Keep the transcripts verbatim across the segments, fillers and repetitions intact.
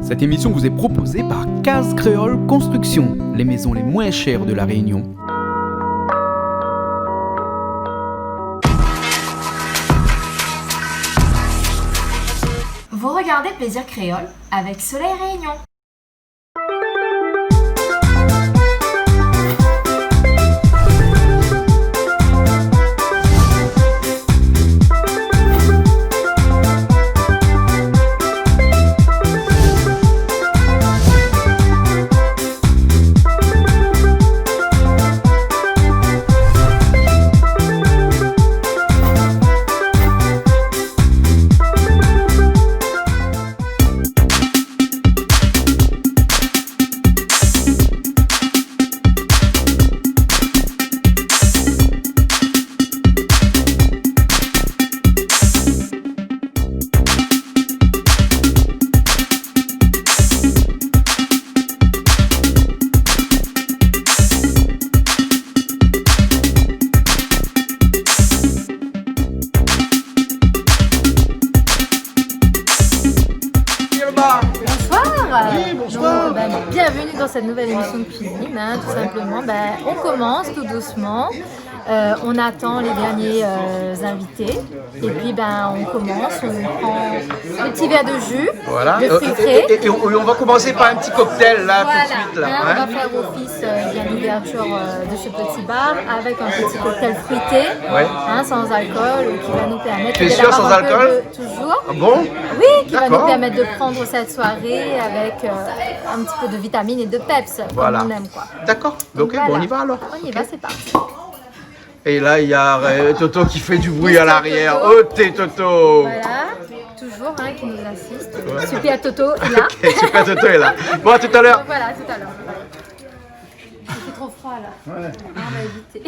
Cette émission vous est proposée par Case Créole Construction, les maisons les moins chères de La Réunion. Vous regardez Plaisir Créole avec Soleil Réunion. Bonsoir. Oui, bonsoir. Donc, ben, bienvenue dans cette nouvelle émission de cuisine, hein, tout simplement. Ben, on commence tout doucement. Euh, on attend les derniers, euh, invités. Et puis, ben, on commence, on prend un petit verre de jus, de fruits frais. Voilà. Euh, et, et, et on, et on va commencer par un petit cocktail, là, tout de suite, là, hein. Voilà, hein, on va faire office, euh, bien d'ouverture, euh, de ce petit bar avec un petit cocktail fruité, hein, sans alcool, qui va nous permettre d'avoir un peu de... Tu es sûr, sans alcool ? Toujours. Ah bon ? Oui, qui va nous permettre de prendre cette soirée avec, euh, un petit peu de vitamines et de peps, comme on aime, quoi. D'accord. Donc, ok, voilà. Bon, on y va alors. On y va, c'est parti. Et là, il y a, euh, Toto qui fait du bruit à l'arrière. Mister Toto. Oh, t'es Toto. Voilà, toujours, hein, qui nous assiste. Ouais. Super Toto est là. Ok, Super Toto est là. Bon, à tout à l'heure. Donc voilà, à tout à l'heure. Il fait trop froid, là. Ouais. On va éviter.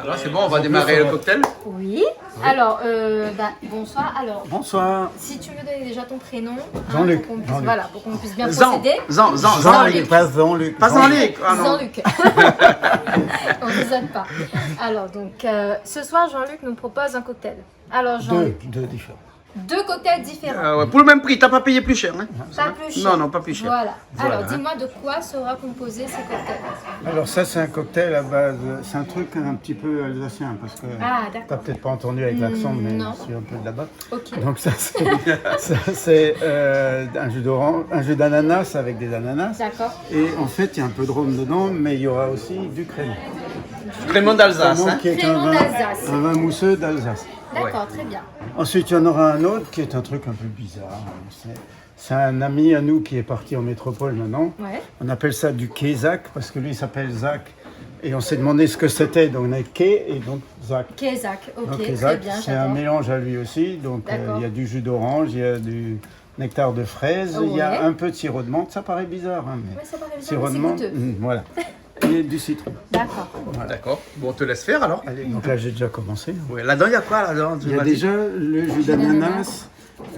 Alors, c'est bon, on va démarrer le cocktail ? Oui. Alors, euh, bah, bonsoir. Alors, bonsoir. Si tu me donnais déjà ton prénom, hein, Jean-Luc, pour qu'on puisse, Jean-Luc. Voilà, pour qu'on puisse bien procéder. Jean, Jean, Jean-Luc. Jean-Luc, pas Jean-Luc. Pas Jean-Luc, ah non. Jean-Luc. On ne raisonne pas. Alors, donc, euh, ce soir, Jean-Luc nous propose un cocktail. Alors, Jean-Luc. Deux, deux différents. Deux cocktails différents. Ah ouais, pour le même prix, t'as pas payé plus cher, hein ? Pas plus cher. Non, non, pas plus cher. Voilà. Voilà. Alors, dis-moi de quoi sera composé ce cocktail. Alors ça, c'est un cocktail à base, c'est un truc un petit peu alsacien, parce que t'as peut-être pas entendu avec l'accent, mais je suis un peu de là-bas. Ah, d'accord. Hmm, non. Ok. Donc ça, c'est, ça, c'est, euh, un jus d'orange, un jus d'ananas avec des ananas. D'accord. Et en fait, il y a un peu de rhum dedans, mais il y aura aussi du crémant. Du crémant d'Alsace, hein ? Crémant d'Alsace. Crémant qui est un vin, un vin mousseux d'Alsace. D'accord, très bien. Ensuite, il y en aura un autre qui est un truc un peu bizarre. C'est, c'est un ami à nous qui est parti en métropole maintenant. Ouais. On appelle ça du Kézak parce que lui, il s'appelle Zach. Et on s'est demandé ce que c'était, donc on a Ké et donc Zach. Kézak, ok, très bien, j'adore. Donc Kézak, c'est un mélange à lui aussi. D'accord. Donc, euh, il y a du jus d'orange, il y a du nectar de fraise, il y a un peu de sirop de menthe. Ouais. Ça paraît bizarre, hein, mais... Ouais, ça paraît bizarre, mais c'est goûteux. Sirop de menthe, mm, voilà. Et du citron. D'accord. Voilà. D'accord. Bon, on te laisse faire alors. Allez, donc là, j'ai déjà commencé. Ouais, là-dedans, il y a quoi, là-dedans ? Tu m'as dit ? Il y a déjà le jus d'ananas,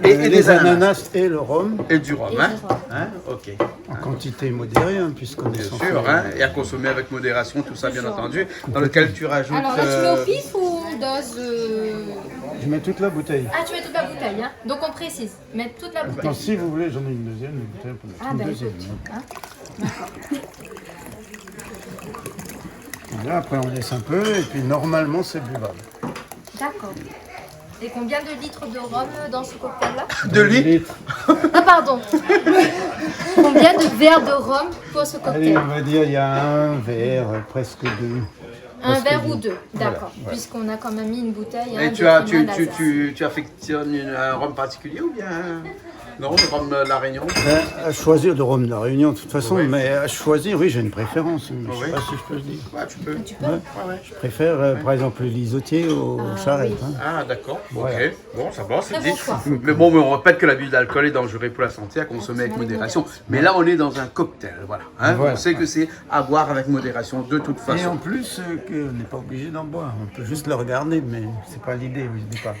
euh, les ananas et le rhum. Et, et des ananas. Et du rhum, hein ? Et du rhum. Hein ? Ok. En quantité modérée, hein, puisqu'on est censé... Bien sûr, hein, et à consommer avec modération, tout ça, bien entendu. Toujours. Dans lequel tu rajoutes, euh... Alors là, tu mets au pif ou dose, euh ? Je mets toute la bouteille. Ah, tu mets toute la bouteille, hein. Donc on précise. Mettre toute la bouteille. Attends, si vous voulez, j'en ai une deuxième, une bouteille, on peut mettre une deuxième, hein. Attends, bah, écoute, hein. D'accord. Voilà, après, on laisse un peu, et puis normalement, c'est buvable. D'accord. Et combien de litres de rhum dans ce cocktail-là ? Deux litres. Ah, pardon. Combien de verres de rhum pour ce cocktail ? Allez, on va dire, il y a un verre, presque deux. Un verre ou deux, d'accord. Presque deux. Voilà, ouais. Puisqu'on a quand même mis une bouteille, hein, de crémant d'Alsace. Et tu as, tu, tu, tu, tu affectionnes une, un rhum particulier ou bien un, non, le rhum de La Réunion ? Ben, à choisir, le rhum de La Réunion, de toute façon, mais à choisir, oui, j'ai une préférence, mais je sais pas si je peux le dire. Ouais, tu peux. Tu peux. Ouais. Ouais, ouais. Je préfère, euh, par exemple, l'Isotier au Charrette, hein. Ah, d'accord. Voilà. Ok. Bon, ça va, c'est dit. Très bon choix. Mais bon, mais on répète que l'abus d'alcool est dangereux pour la santé, à consommer avec modération. Absolument. Mais là, on est dans un cocktail, voilà. Hein ? Voilà. On sait que c'est à boire avec modération, de toute façon. Et en plus, euh, que on n'est pas obligé d'en boire. On peut juste le regarder, mais c'est pas l'idée, je dis pas.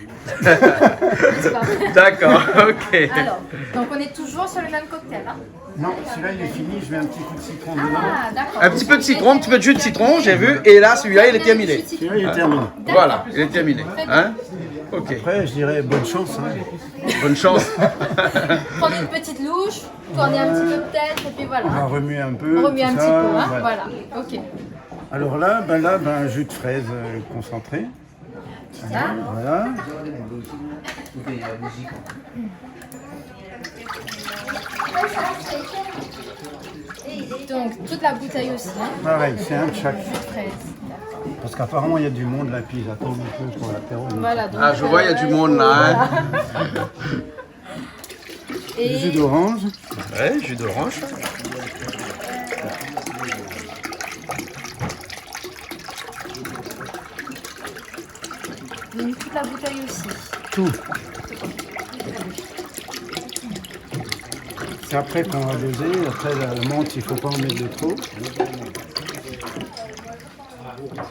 D'accord, ok. Alors, donc on est toujours sur le même cocktail, hein ? Non, celui-là, il est fini, je mets un petit coup de citron dedans. Ah, d'accord. Un petit peu de citron, un petit peu de jus de citron, j'ai vu, et là, celui-là, il est terminé. Jus de citron. Celui-là, il est terminé. D'accord. Voilà, il est terminé. Très bien. Hein ? Ok. Après, je dirais bonne chance, hein. Bonne chance. Prendre une petite louche, tourner un petit peu peut-être, et puis voilà. On va remuer un peu, tout ça, ouais. On remue un petit peu, hein, voilà. Ok. Alors là, ben là, ben, jus de fraise, euh, concentré. Voilà. Donc, toute la bouteille aussi, hein. Pareil, c'est un de chaque. Jus de fraise. Parce qu'apparemment, il y a du monde là, puis ils attendent un peu pour l'apéro, donc... Voilà, donc, ah, je vois, il y a du monde là, hein. Voilà. Et jus d'orange. Ouais, jus d'orange. Donc, toute la bouteille aussi. Tout. C'est après qu'on va doser. Après, la menthe, il faut pas en mettre de trop.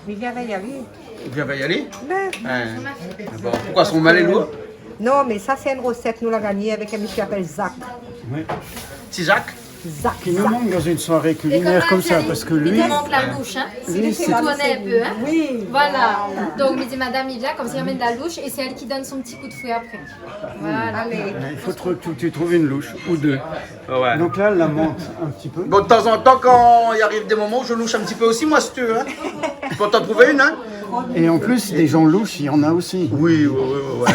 Mé vien, va y alé. Vien, va y alé ? Ben. Hein. Bon, pourquoi son mal est lourd ? Non, mé sa sé in rosèt nou la gagné avèk in mésyé i apèl Zak. Oui. Ti Zak ? Zak. Qui nous manque dans une soirée culinaire comme ça, parce que lui... Il te manque la louche, hein. Lui, c'est... Tourne un peu, hein. Oui. Voilà. Donc, mi di madame i vien, konmsa i amenn la louche, é sé èl ki donn son ti kou de fouet après. Voilà. Allez. Il faut trou-, que tu trouves une louche ou deux. Ouais. Donc là, elle la menthe un petit peu. Bon, de temps en temps, quand il arrive des moments où je louche un petit peu aussi, moi, si tu veux, hein. Faut t'en trouver une, hein. Et en plus, des gens louches, il y en a aussi. Oui, oui, oui, oui, ouais.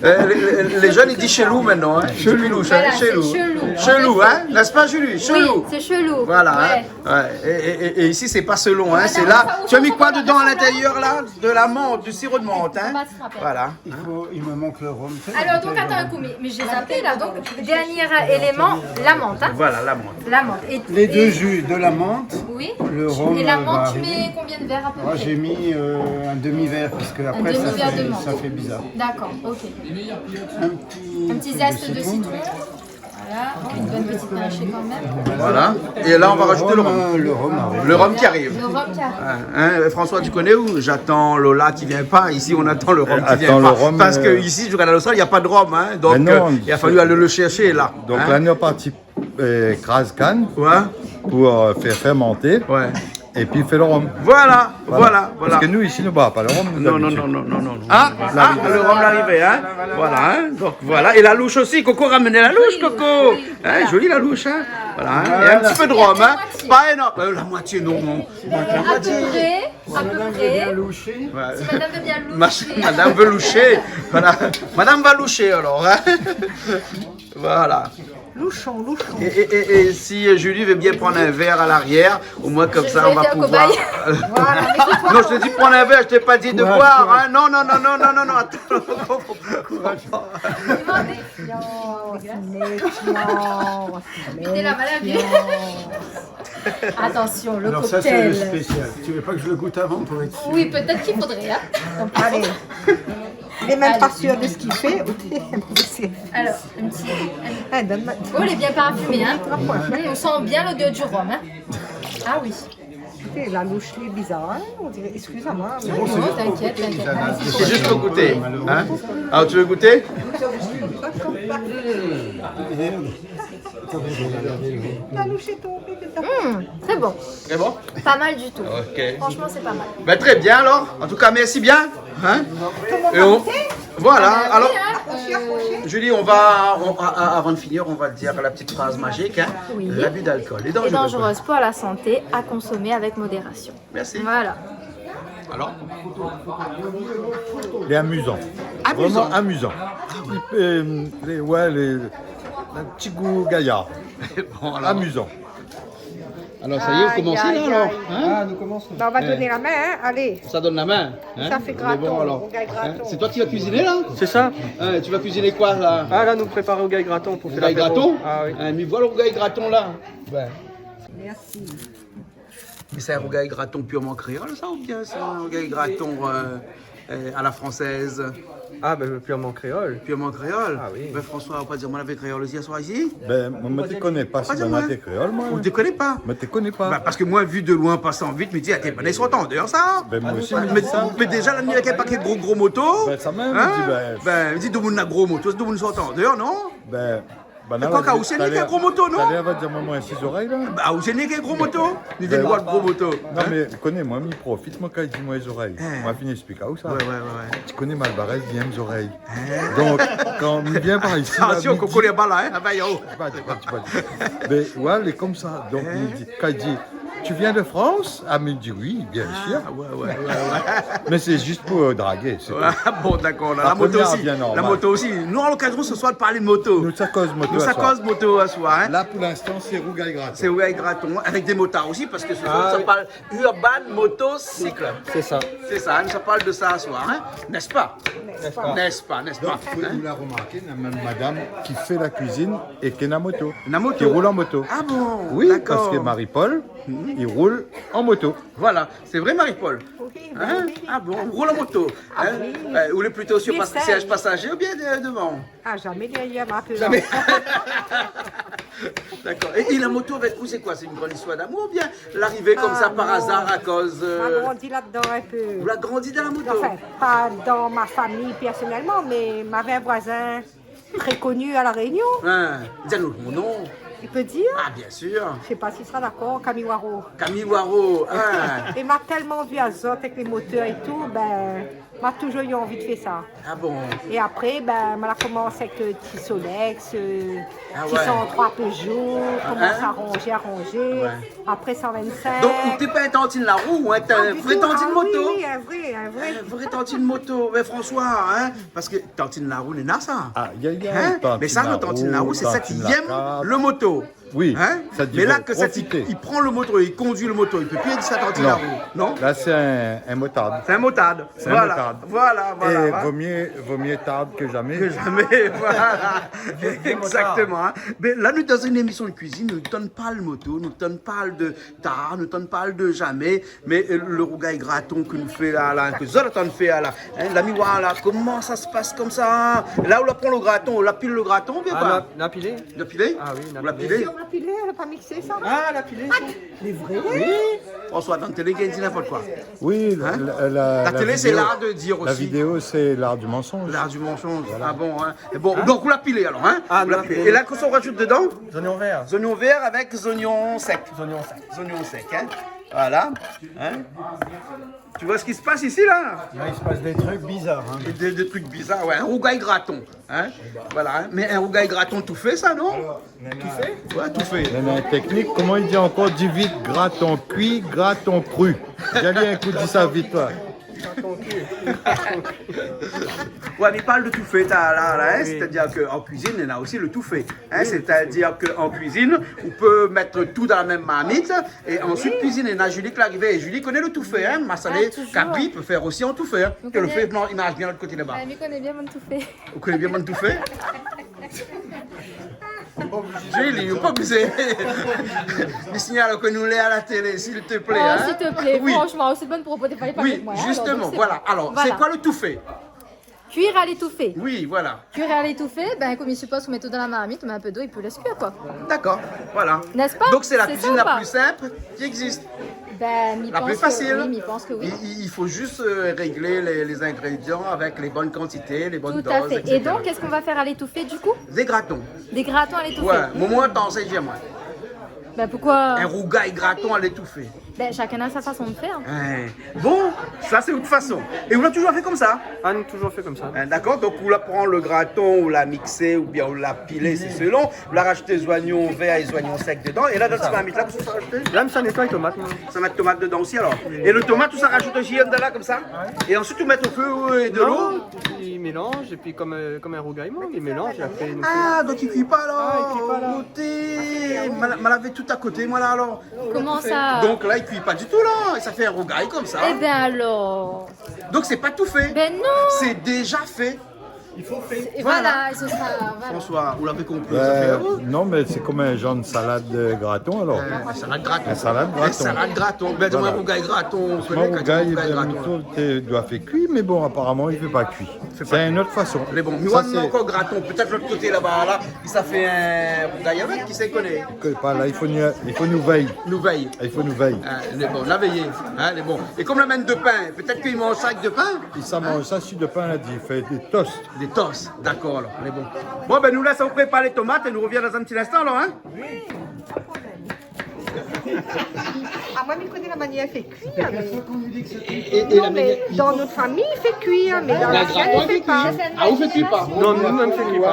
Euh, les, les, les jeunes, ils disent chelou maintenant, hein. Ils disent plus louche, hein. Voilà, c'est chelou. Chelou. Chelou, hein, n'est-ce pas, Julie ? Chelou. Oui, c'est chelou. Voilà, hein. Ouais. Ouais. Et, et, et, et ici, c'est pas selon, hein. Voilà, c'est là. Tu as mis quoi dedans à l'intérieur, là ? De la menthe, du sirop de menthe, hein. Voilà. Il faut, il me manque le rhum. Alors, donc, attends un coup, mais, mais j'ai zappé, là. Donc, dernier élément, la menthe, hein. Voilà, la menthe. La menthe. Et, les deux jus, de la menthe, oui, le rhum, euh, va arriver. Et la menthe, tu mets combien de verres à peu près ? Moi, j'ai mis, euh, un demi-verre, parce que après, ça fait, ça fait bizarre. Un demi-verre de menthe. D'accord, ok. Un petit, un petit zeste de citron. Voilà, une bonne petite pincée quand même. Voilà. Et là, on va rajouter le rhum. Le rhum, euh, le rhum arrive. Le rhum qui arrive. Hein, hein, François, tu connais où ? J'attends Lola qui vient pas. Ici, on attend le rhum qui vient pas. Attends le rhum, euh. Parce que ici, je regarde à l'Australie, il y a pas de rhum, hein. Donc, euh, il a fallu aller le chercher, là. Donc là, nou la parti, euh, kraz kann pou, euh, fé fèrmanté. Ouais. Épi fé le rhum. Voilà, voilà, voilà. Parske nou, isi, nou boir pa le rhum, nou, d'abitid. Non, non, non, non, non, non. Ah, ah, le rhum l'arrivé, hein. Voilà, hein. Donc, voilà. Et la louche aussi, Coco, ramèn la louche, Coco. Oui, oui. Hein, jolie la louche, hein. Voilà, hein. Et un petit peu de rhum, hein. Voilà. Pas énorme. Euh, la moitié, non, non. À peu près, à peu près. Si madame veut bien loucher. Ouais. Si madame veut bien loucher. Madame veut loucher. Voilà. Madame va loucher, alors, hein. Voilà. Louchons, louchons. Et, et, et, et si Julie veut bien prendre un verre à l'arrière, au moins comme ça, on va pouvoir... Je vais être un cobaye. Voilà, mais c'est toi. Non, je t'ai dit prendre un verre, je t'ai pas dit de boire, hein. Ouais, ouais. Non, non, non, attends, on comprend pas. Méfiance, méfiance, méfiance. Mettez la main à la gueule. Attention, le cocktail. Alors ça, c'est le spécial. Tu veux pas que je le goûte avant pour être sûr ? Oui, peut-être qu'il faudrait, hein. Allez. Il est même pas sûr de ce qu'il fait. Alors, un petit, un... Eh, donne-moi. Oh, il est bien parfumé, hein. Rapproche. Mm, on sent bien l'odeur du rhum, hein. Ah oui. Écoutez, la louche, elle est bizarre, hein. On dirait, excusez-moi, mais... Non, non, t'inquiète, t'inquiète. C'est juste pour goûter, hein. Alors, tu veux goûter ? La louche est tombée dedans. Mm, très bon. Très bon ? Pas mal du tout. Ok. Franchement, c'est pas mal. Ben, très bien alors. En tout cas, merci bien. Hein ? Tout le monde a goûté ? Et on, voilà. Ah, ben oui, alors, hein, euh, Julie, on va, on, a, a, avant de finir, on va dire la petite phrase magique, hein. Oui. L'abus d'alcool est dangereuse. Est dangereuse pour la santé, à consommer avec modération. Merci. Voilà. Alors ? Il est amusant. Amusant. Vraiment amusant. Ah oui. Il, euh, les, ouais, les, un petit goût gaillard. Bon, alors. Amusant. Alors, ça y est, vous commencez là, alors, hein ? Aïe, aïe, aïe. Ah, nous commençons. Ben, on va donner la main, hein, allez. Ça donne la main, hein ? Ça fait graton, alors. Rougay graton. Hein ? C'est toi qui vas cuisiner, là ? C'est ça. Hein, tu vas cuisiner quoi, là ? Ah, là, nous préparons rougay graton pour faire l'apéro. Rougay graton ? Ah, oui. Hein, mais voilà le rougay graton, là. Ouais. Merci. Mais c'est un rougay graton purement créole, ça, ou bien c'est un rougay graton, euh, euh, à la française ? Ah, ben, purement créole. Purement créole ? Ah oui. Ben, François, ou pa di amoin, nou lavé kréol osi aswar isi ? Ben, moin, moin té koné pa si nou lavé kréol, moin. Ou té koné pa ? Moin té koné pa. Ben, parske moin, vu de loin, pasé vit, mi di, atann, ben, i sort an déor, sa. Ben, moin osi, mi di sa. Mé, mé déza, la, néna in paké gro, gro moto. Ben, sa mèm, mi di, ben, mi di, domoun na gro moto, sé domoun i sort an déor, non ? Ben, Banna la di, talèr, talèr va dir, moin, moin, si zorèy la. Ba, ou sé né k'in gro moto. Ni dé gro moto. Non, mé, ou koné, moin, mi profit, moin, kan li di moin zorèy. Moin fine ésplik aou sa. Wé, wé, wé, wé. Ti koné Malbarèz, li èm zorèy. Donk, kan mi vien par isi, la, atansion, mi di, koko lé ba la, in. Ah, ba, yo. Di pa, di pa, di pa, di pa. Mé, wé, lé konmsa. Donk, li di, kan li di, tu viens de France ? Ah, mi di, oui, bien sir. Ah, wé, wé, wé, wé. Mé sé zis pou, euh, dragé, sé tout. Wé, bon, dakor, la, la moto osi. Apré, mi revien normal. La moto osi. Nou, an lokazion se soir de parl moto. Nou sa koz moto asoir. Nou sa koz moto asoir, in. La, pou linstan, sé rougay graton. Sé rougay graton, avèk dé motar osi, parske se soir, nou sa parl urban motocycle. Sé sa. Sé sa, nou sa parl de sa asoir, in. N'est-ce pas ? N'est-ce pas ? N'est-ce pas, n'est-ce pas ? Donk, ou la romarké, na mèm madam ki fé la kuizine é ki na moto. Na moto. Ki roul an moto. Ah bon ? Dakor. Oui, parske Marie-Paul, li roul an moto. Voilà, sé vré, Marie-Paul ? Oui, bin oui. Ah bon, ou roul an moto, in ? Ah oui. Euh, ou lé plito sur sièz pasajé oubien de-, dovan ? Ah, zamé dèrièr, ma peur. Zamé. Dakor. É, é la moto avèk ou, sé koi ? Sé in gran istoir d'amour oubien l'arivé konmsa par azar akoz, euh... Ah non. Ma grandi ladan in pé. Ou la grandi dan la moto ? Anfin, pa dan ma famiy pèrsonèlman, mé mavé in voizin tré koni a La Rényon. In, di anou son non. I pé dir ? Ah, bien sir. Mi sé pa si li sra dakor, Kamiwaro. Kamiwaro, in. É ma tèlman vi azot avèk lé motèr é tout, bin, ma touzour u anvi de fé sa. Ah bon ? É apré, bin, ma la komans avèk, euh, ti Solex, euh, ti san troi Peugeot, komans aranzé, aranzé. Wé. Apré, san vinn-sink. Donk, ou té pa in tantine larou, ou in vré tantine moto. Ah, di tou. Ah oui, oui, in vré, in vré. In vré tantine moto. Mé François, in, parske tantine larou, néna sa. Ah, ya, ya, tantine larou, tantine lakap. In ? Mé sa, lo tantine larou, sé sak i èm lo moto. Oui, sa di, i vé profité. In ? Mé la, ke sa, i, i pran lo moto, i kondui lo moto, i pé pi dir sa tantine larou, non ? Non. La, sé in, in motard. Sé in motard. Sé in motard. Voilà, voilà, voilà. É vo myé, vo myé tard ke zamé. Ke zamé, voilà. Vié, vié motard. Exactement, in. Mé la, nou dan in émision de kuizine, nou tann parl moto, nou tann parl de tard, nou tann parl de zamé, mé, euh, lo rougay graton ke nou fé la, la, ke zot i antann fé la, in, la mi oir la, koman sa i pas konmsa ? La, ou la pran lo graton, ou la pil lo graton, oubien pa ? Ah, la, la pilé. La pilé ? Ah oui, la pilé. Ou la pilé ? Si, ou la pilé, ou la pa miksé sa ? Ah, la pilé, si. Lé vré ? Oui. François, dan la télé, i di ninport koi. Oui, la, la, la, la télé, sé l'art de dire osi. La vidéo, c'est l'art du mensonge. L'art du mensonge. Voilà. Ah bon, in ? É bon, donk, ou la pilé alor, in ? Ah, ou la pilé. É la, kosa ou rajout dedan ? Zoignon vèr. Zoignon vèr avèk zoignon sèk. Zoignon sèk. Zoignon sèk, in ? Voilà. In ? Tu vois ce qui se passe ici, là ? Là, il se passe des trucs bizarres, hein. Des, des trucs bizarres, ouais. In rougay graton, in ? Voilà, in ? Mé in rougay graton toufé, sa, non ? Alor, nana... Toufé ? Ouais, toufé. Nana in teknik, koman i di ankor ? Di vit, graton kui, graton kri. Di ali in kou, di sa vit, toi. Graton kui. Ouais, mé i parl de toufé, ta, la, la, in ? Oui. Sétadir ke an kuizine, néna osi lo toufé, in ? Oui, lo toufé. Sétadir ke an kuizine, ou pé mèt tout dan la mèm marmit, é ansuit kuiziné. Na Julie ki la arivé. É Julie i koné lo toufé, in ? Ah, toujours. Masalé kabri i pé fé osi an toufé, in ? Ou koné. Ke lo fé, non, i marsh bien lot koté laba. Ah, mi koné bien mon toufé. Ou koné bien mon toufé ? Julie, ou pa oblizé. Mi signal ke nou lé a la télé, s'il te plaît, in ? Oh, s'il te plaît, franchement, c'est de bonne propos, t'es pas allé parler de moi, hein, alors, donc c'est bon. Oui, justement, voilà. Alors, c'est quoi le toufé ? Cuire à l'étouffée. Oui, voilà. Cuire à l'étouffée, ben, konm i sipoz, ou mèt tout dan la marmit, ou mèt in pé d'lo, é pi ou lès kuir, koi. D'accord, voilà. N'est-ce pas ? C'est ça ou pas ? Donc, c'est la cuisine la plus simple qui existe. Ben, mi pans ke oui, mi pans ke oui. La plus facile. Il, il, il faut juste, euh, régler les, les ingrédients avec les bonnes quantités, les bonnes doses, et cetera. Tout à fait. Et donc, qu'est-ce qu'on va faire à l'étouffée, du coup ? Des gratons. Des gratons à l'étouffée. Ouais, moin, moin, atann, sé, j'aime, ouais. Ben, pourquoi ? In rougay graton a létoufé. Ben, chacun a sa façon de faire. In. Bon, sa sé out fason. É ou la touzour fé konmsa ? Ah, nou touzour fé konmsa. In, dakor, donk ou la pran lo graton, ou la miksé, oubien ou la pilé, sé selon. Ou la rajout zoignon vèr é zoignon sèk dedan. É la, dan ti marmit la, kosa ou sa rajouté ? La, mi sa nétoy tomat, non ? Sa mèt tomat dedan osi, alor. Oui. É lo tomat, ou sa rajout osi andan la, konmsa ? Ouais. É ansuit, ou mèt o fé, euh, é de lo ? Non, i mélanz, é pi konm, euh, konm in rougay, i mélanz, é apré, nou fé... Ah, donk i kui pa, alor ? Ah, i kui pa, la. Gout. Moin la, moin lavé tout a koté, moin, la, alor. Koman sa ? Donk la, i kui pa ditou, la. Sa i fé in rougay konmsa. Eh ben alors. Donk sé pa toufé. Ben non. Sé déza fé. I fo fé. Et voilà, et ce sera, voilà. François, ou lavé konpri, sa fé, euh, non, mé sé konm in zanr de salad, euh, graton, alor. Euh, in salad graton. In salad graton. In salad graton. Voilà. Ben, di amoin, rougay graton, ou koné, kan i di rougay graton. Moin, rougay, ben, mi trouv ke i doi fé kui, mé bon, aparaman, i fé pa kui. Sé pa in not fason. Mé bon, mi oi ankor graton, pétèt lot koté laba, la, i sa fé in rougay avèk, kisa i koné ? Ke pa la, i fo nou, i fo nou vèy. Nou vèy. I fo nou vèy. Ah, lé bon, la véyé, in, lé bon. É konm la mèt dopin, pétèt ke i manz sa avèk dopin. I sa manz sa si dopin, la di, i fé dé toast. Lé tos, dakor, alor, lé bon. Bon, bin, nou lès aou prépar lé tomat é nou revien dan in ti linstan, alor, in ? Ah, moin, mi koné la manièr fé kuir, mé... É, é, é la manièr... Non, mé dan nout famiy, i fé kuir, mé dan la sien, i fé pa. Ah, ou fé kui pa ? Non, nou mèm, i fé kui pa.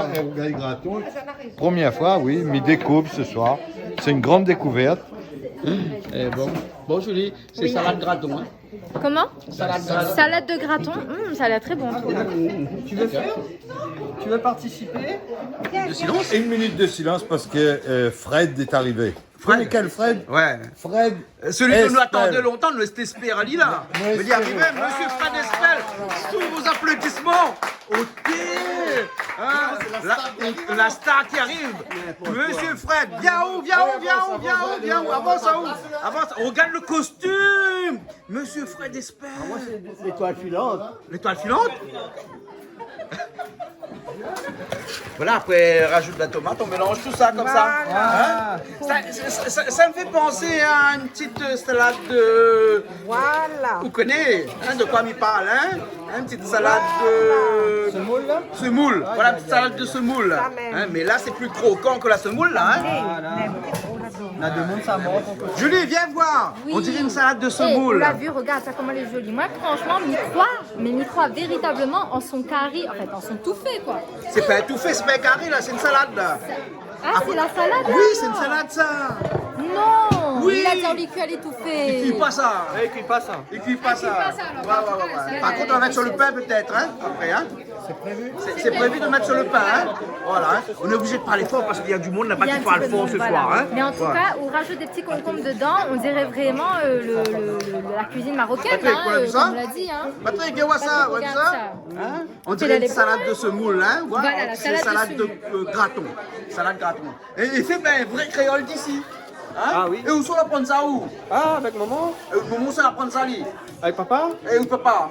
Premièr foi, oui, mi dékouv se soir. C'est une grande découverte. É bon. Bon, Julie, sé salad graton, in ? Comment ? Salad graton. Salade de graton. Hum, ça a l'air très bon, en tout cas. Tu veux faire ? Tu veux participer ? De silence ? Une minute de silence parce que, euh, Fred est arrivé. Fred. Vous connaissez quel Fred ? Ouais. Fred Espel. Euh, celui que nous attendons longtemps, nou té espèr ali la. Mé li arivé, Monsieur Fred Espel, sous vos applaudissements. Ok. Hein, la, la star qui arrive. Monsieur Fred, viens ou, viens ou, viens ou, viens ou, viens ou, avance ou, avance. Regarde le costume. Monsieur Fred Espel. Ah, moi, c'est l'étoile filante. L'étoile filante ? Voilà, après, rajoute la tomate, on mélange tout ça comme ça. Voilà. Hein ? Ça, ça, ça, ça me fait penser à une petite, euh, salade de... Voilà. Vous connaissez, hein, de quoi mi parle, hein ? Une petite salade de... Semoule, là ? Semoule. Voilà, une petite salade de semoule, là. Ça même. Hein, mais là, c'est plus croquant que la semoule, là, hein ? Voilà. Na demoun sa mor. Julie, viens voir. Oui. On dirait une salade de semoule. Eh, ou la vi, regard sa, koman lé zoli. Moin, franshman, mi kroi, mé mi kroi véritableman an son kari, an fèt, an son toufé, koi. Sé pa in toufé, sé pa in kari, la, sé in salad, la. Ah, sé la salad, la, alor ? Oui, sé in salad, sa. Non, li la di ali ke lé toufé. I kui pa, sa. Ouais, i kui pa, sa. I kui pa, sa. I kui pa, sa, alor. Ouais, ouais, ouais, ouais. Par kont, nou va mèt su lo pin, pétèt, in, apré, in. C'est prévu ? C'est, c'est prévu de mettre sur le pain, hein ? Voilà, hein. On est obligé de parler fort parce qu'il y a du monde là-bas qui parle fort ce soir, hein. Il y a un petit peu de monde, voilà. Mais en tout cas, on rajoute des petits concombres dedans, on dirait vraiment, euh, le, le, le, la cuisine marocaine, hein, euh, comme on l'a dit, hein. Patrick, viens voir ça, Patrick, regarde ça. Hein ? On dirait une salade de semoule, hein ? Voilà, la salade de, euh, graton. Salade graton. É, é sé pa in vré kréol d'isi. Hein ? Ah oui. É ousa ou la aprann sa, ou ? Ah, avèk momon. É momon, ousa la aprann sa, li ? Avèk papa. É out papa ?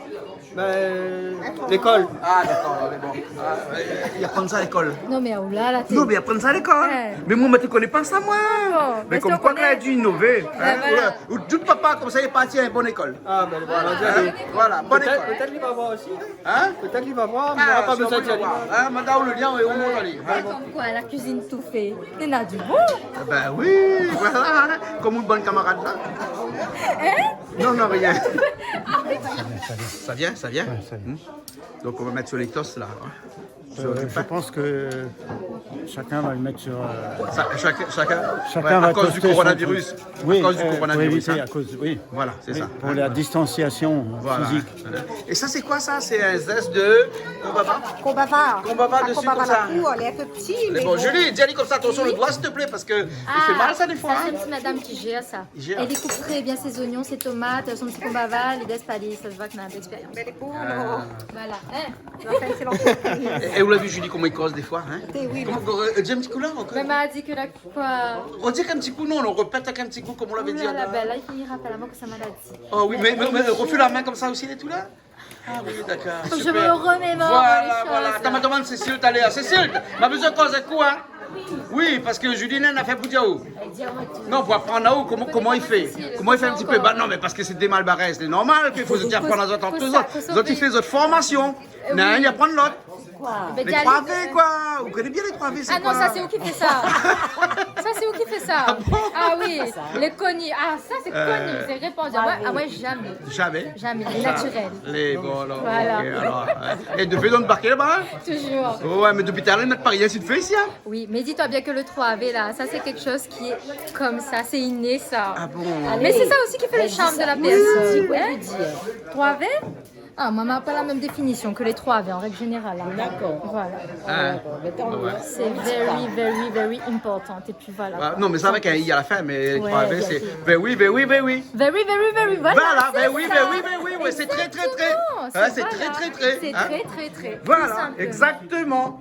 Ben, lékol. Ah, dakor, alé, bon. Ah, euh, li aprann sa lékol. Non, mé, oh là là, té... Non, mé li aprann sa lékol. Ouais. Mé moin, mi té koné pa sa, moin. Bon, mé konm koi, la di inové, hein. Ben voilà. Ou, ou tout papa, konmsa, li la parti a in bon lékol. Ah, ben voilà, alé. Hein ? Voilà, bon lékol. Pétèt, pétèt li va voir osi. Hein ? Pétèt li va voir, mé... Ah, pa bezoin di alimant. Hein, mandé aou le lien é ou mont ali, hein ? Konm koi, la kuizine toufé, néna du bon. Eh ben oui, voilà, hein, konm out bann kamarad la. Hein ? Non, non, rien. Ça vient, ça vient. Ouais, ça vient. Hmm. Donc on va mettre sur les toasts là, hein. Euh, je pense que chacun va le mettre sur, euh, chacun va toaster son truc. Ça, chacun, chacun, ouais, à cause du coronavirus. Oui, euh, pour éviter, à cause, oui. Voilà, c'est ça. Oui, pour la distanciation physique. Voilà. É sa, sé koi sa ? Sé in zès de konbava ? Konbava. Konbava desi, konmsa. Ah, konbava la kour, lé in pé pti, mé bon. Julie, di ali konmsa, atansyon le doi, s'il te plaît, parce que il fait mal, ça, des fois, hein. Ah, sa, sé in ti madam ki zèr sa. Ki zèr. Èl i koup trè bien son zoignon, son tomat, son ti konbava, li lès pa, li, sa se voit k'na in pé d'expérience. Mé lé bon, alor. Ah. Voilà. Hein ? Sa sé lantrepriz. É, é ou la vi Julie, koman li koz défoi, hein ? Té, oui. Koman, euh, di in ti kou la, ankor. Mé ma di ke la Koi ? Redi in ti kou, non, nou répèt in ti kou, koman ou la di. Ouh la la, la, la, bin la, li fini rapèl amoin kosa ma la di. Oh oui, mé, mé, mé, refé la min konmsa osi, lé tou la ? Ah oui, dakor, super. Fo ke mi remémor lé shoz, la. Voilà, voilà. Atann, mi demann Cécile talèr. Cécile, ma bezoin koz in kou, hein ? Oui, parske Julie néna in nafèr pou di aou. Non, pou aprann aou koman, koman i fé. Koman i fé in ti pé. Ba non, mé parske sé dé malbarèz, sé normal ke fo zot i aprann azot ant zot. Zot i fé zot formasion. Néna inn i aprann lot. Koi ? Lé troi V, koi. Ou koné bien lé troi V, sé koi ? Ah non, sa sé ou ki fé sa. Sa sé ou ki fé sa. Ah bon ? Ah oui, lé koni. Ah, sa sé koni, sé répandu. Amoin, amoin, zamé. Zamé ? Zamé, lé natirèl. Lé bon, alor. Voilà. Ok, alor, ouais. É de fé, donk, débarké laba, hein ? Toujours. Oh ouais, mé dopi talèr, i mèt pa rien si le fé isi, hein ? Oui, mais dis-toi bien que le trois V, là, ça, c'est quelque chose qui est comme ça, c'est inné, ça. Ah bon ? Mé sé sa osi ki fé le sharm de la pèrsone. Oui, oui, oui. Troi V ? Ah, moin, ma pa la mèm définision ke lé troi V, an règ zénéral, hein. D'accord. Voilà. Ah. D'accord. Mé tan mié. Ouais. C'est very, very, very important. Et puis voilà. Ah, non, mé sa avèk in i a la fin, mé troi V, sé V, oui, V, oui, V, oui. Very, very, very, voilà, c'est ça. Voilà, V, oui, V, oui, V, oui, ouais, c'est très, très, très. Exactement, c'est très, très, très, hein. C'est très, très, très. Voilà, tout simplement. Exactement.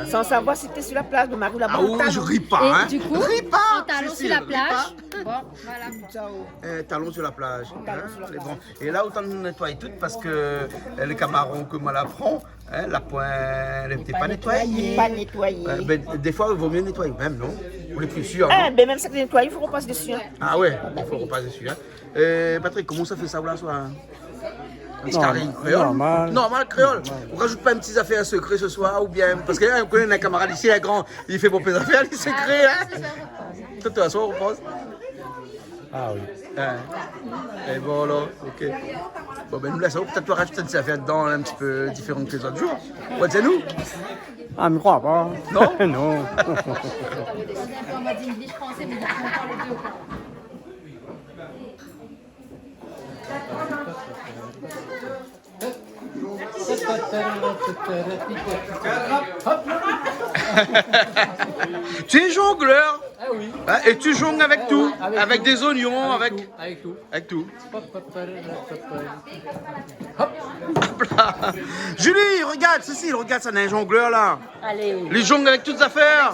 hein. Sans savoir si t'es sur la plage, le mari là-bas. Ah, ou, je ris pas, hein. Et du coup, ri pa, en talon sur la plage. Bon, voilà, quoi. Ciao. Eh, talon sur la plage, hein, lé bon. Talon sur la plage. É la, ou tann nétoiy tout parske, eh, lé kamaron ke moin la pran, hein, la poin, lé pa nétoiyé. Pa nétoiyé. Ouais, ben, défoi, i vo myé nétoiyé mèm, non ? Ou lé pli sir, non ? Eh, ben, mèm sak lé nétoiyé, fo ou pas dési, hein. Ah ouais, i fo ou pas dési, hein. Eh, Patrick, koman sa fé sa, ou la, soi, hein ? In ti kari kréol. Normal. Normal, kréol. Normal. Ou rajout pa in ti zafèr sekré se soir, oubien, parske, hein, ou koné, in kamarad isi, in gran, i fé bonpé zafèr, li sekré, hein. Ah, sé sa. Tout, tout, soi, ou pans. Ah oui. Hein. É bon, alor, OK. Bon, ben, nou lès, pétèt ou rajout in ti zafèr dedan, in ti pé diféran ke lézot zour. Ou va di anou ? Ah, mi kroi pa. Non ? Non. Tu es jongleur. Ah oui. Hein, et tu jongles avec tout, avec des oignons, avec tout, avec tout. Hop, hop, hop, hop, hop. Hop là. Julie, regarde, Cécile, regarde sa, néna in jonglèr la. Alé. Li zong avèk tout zafèr.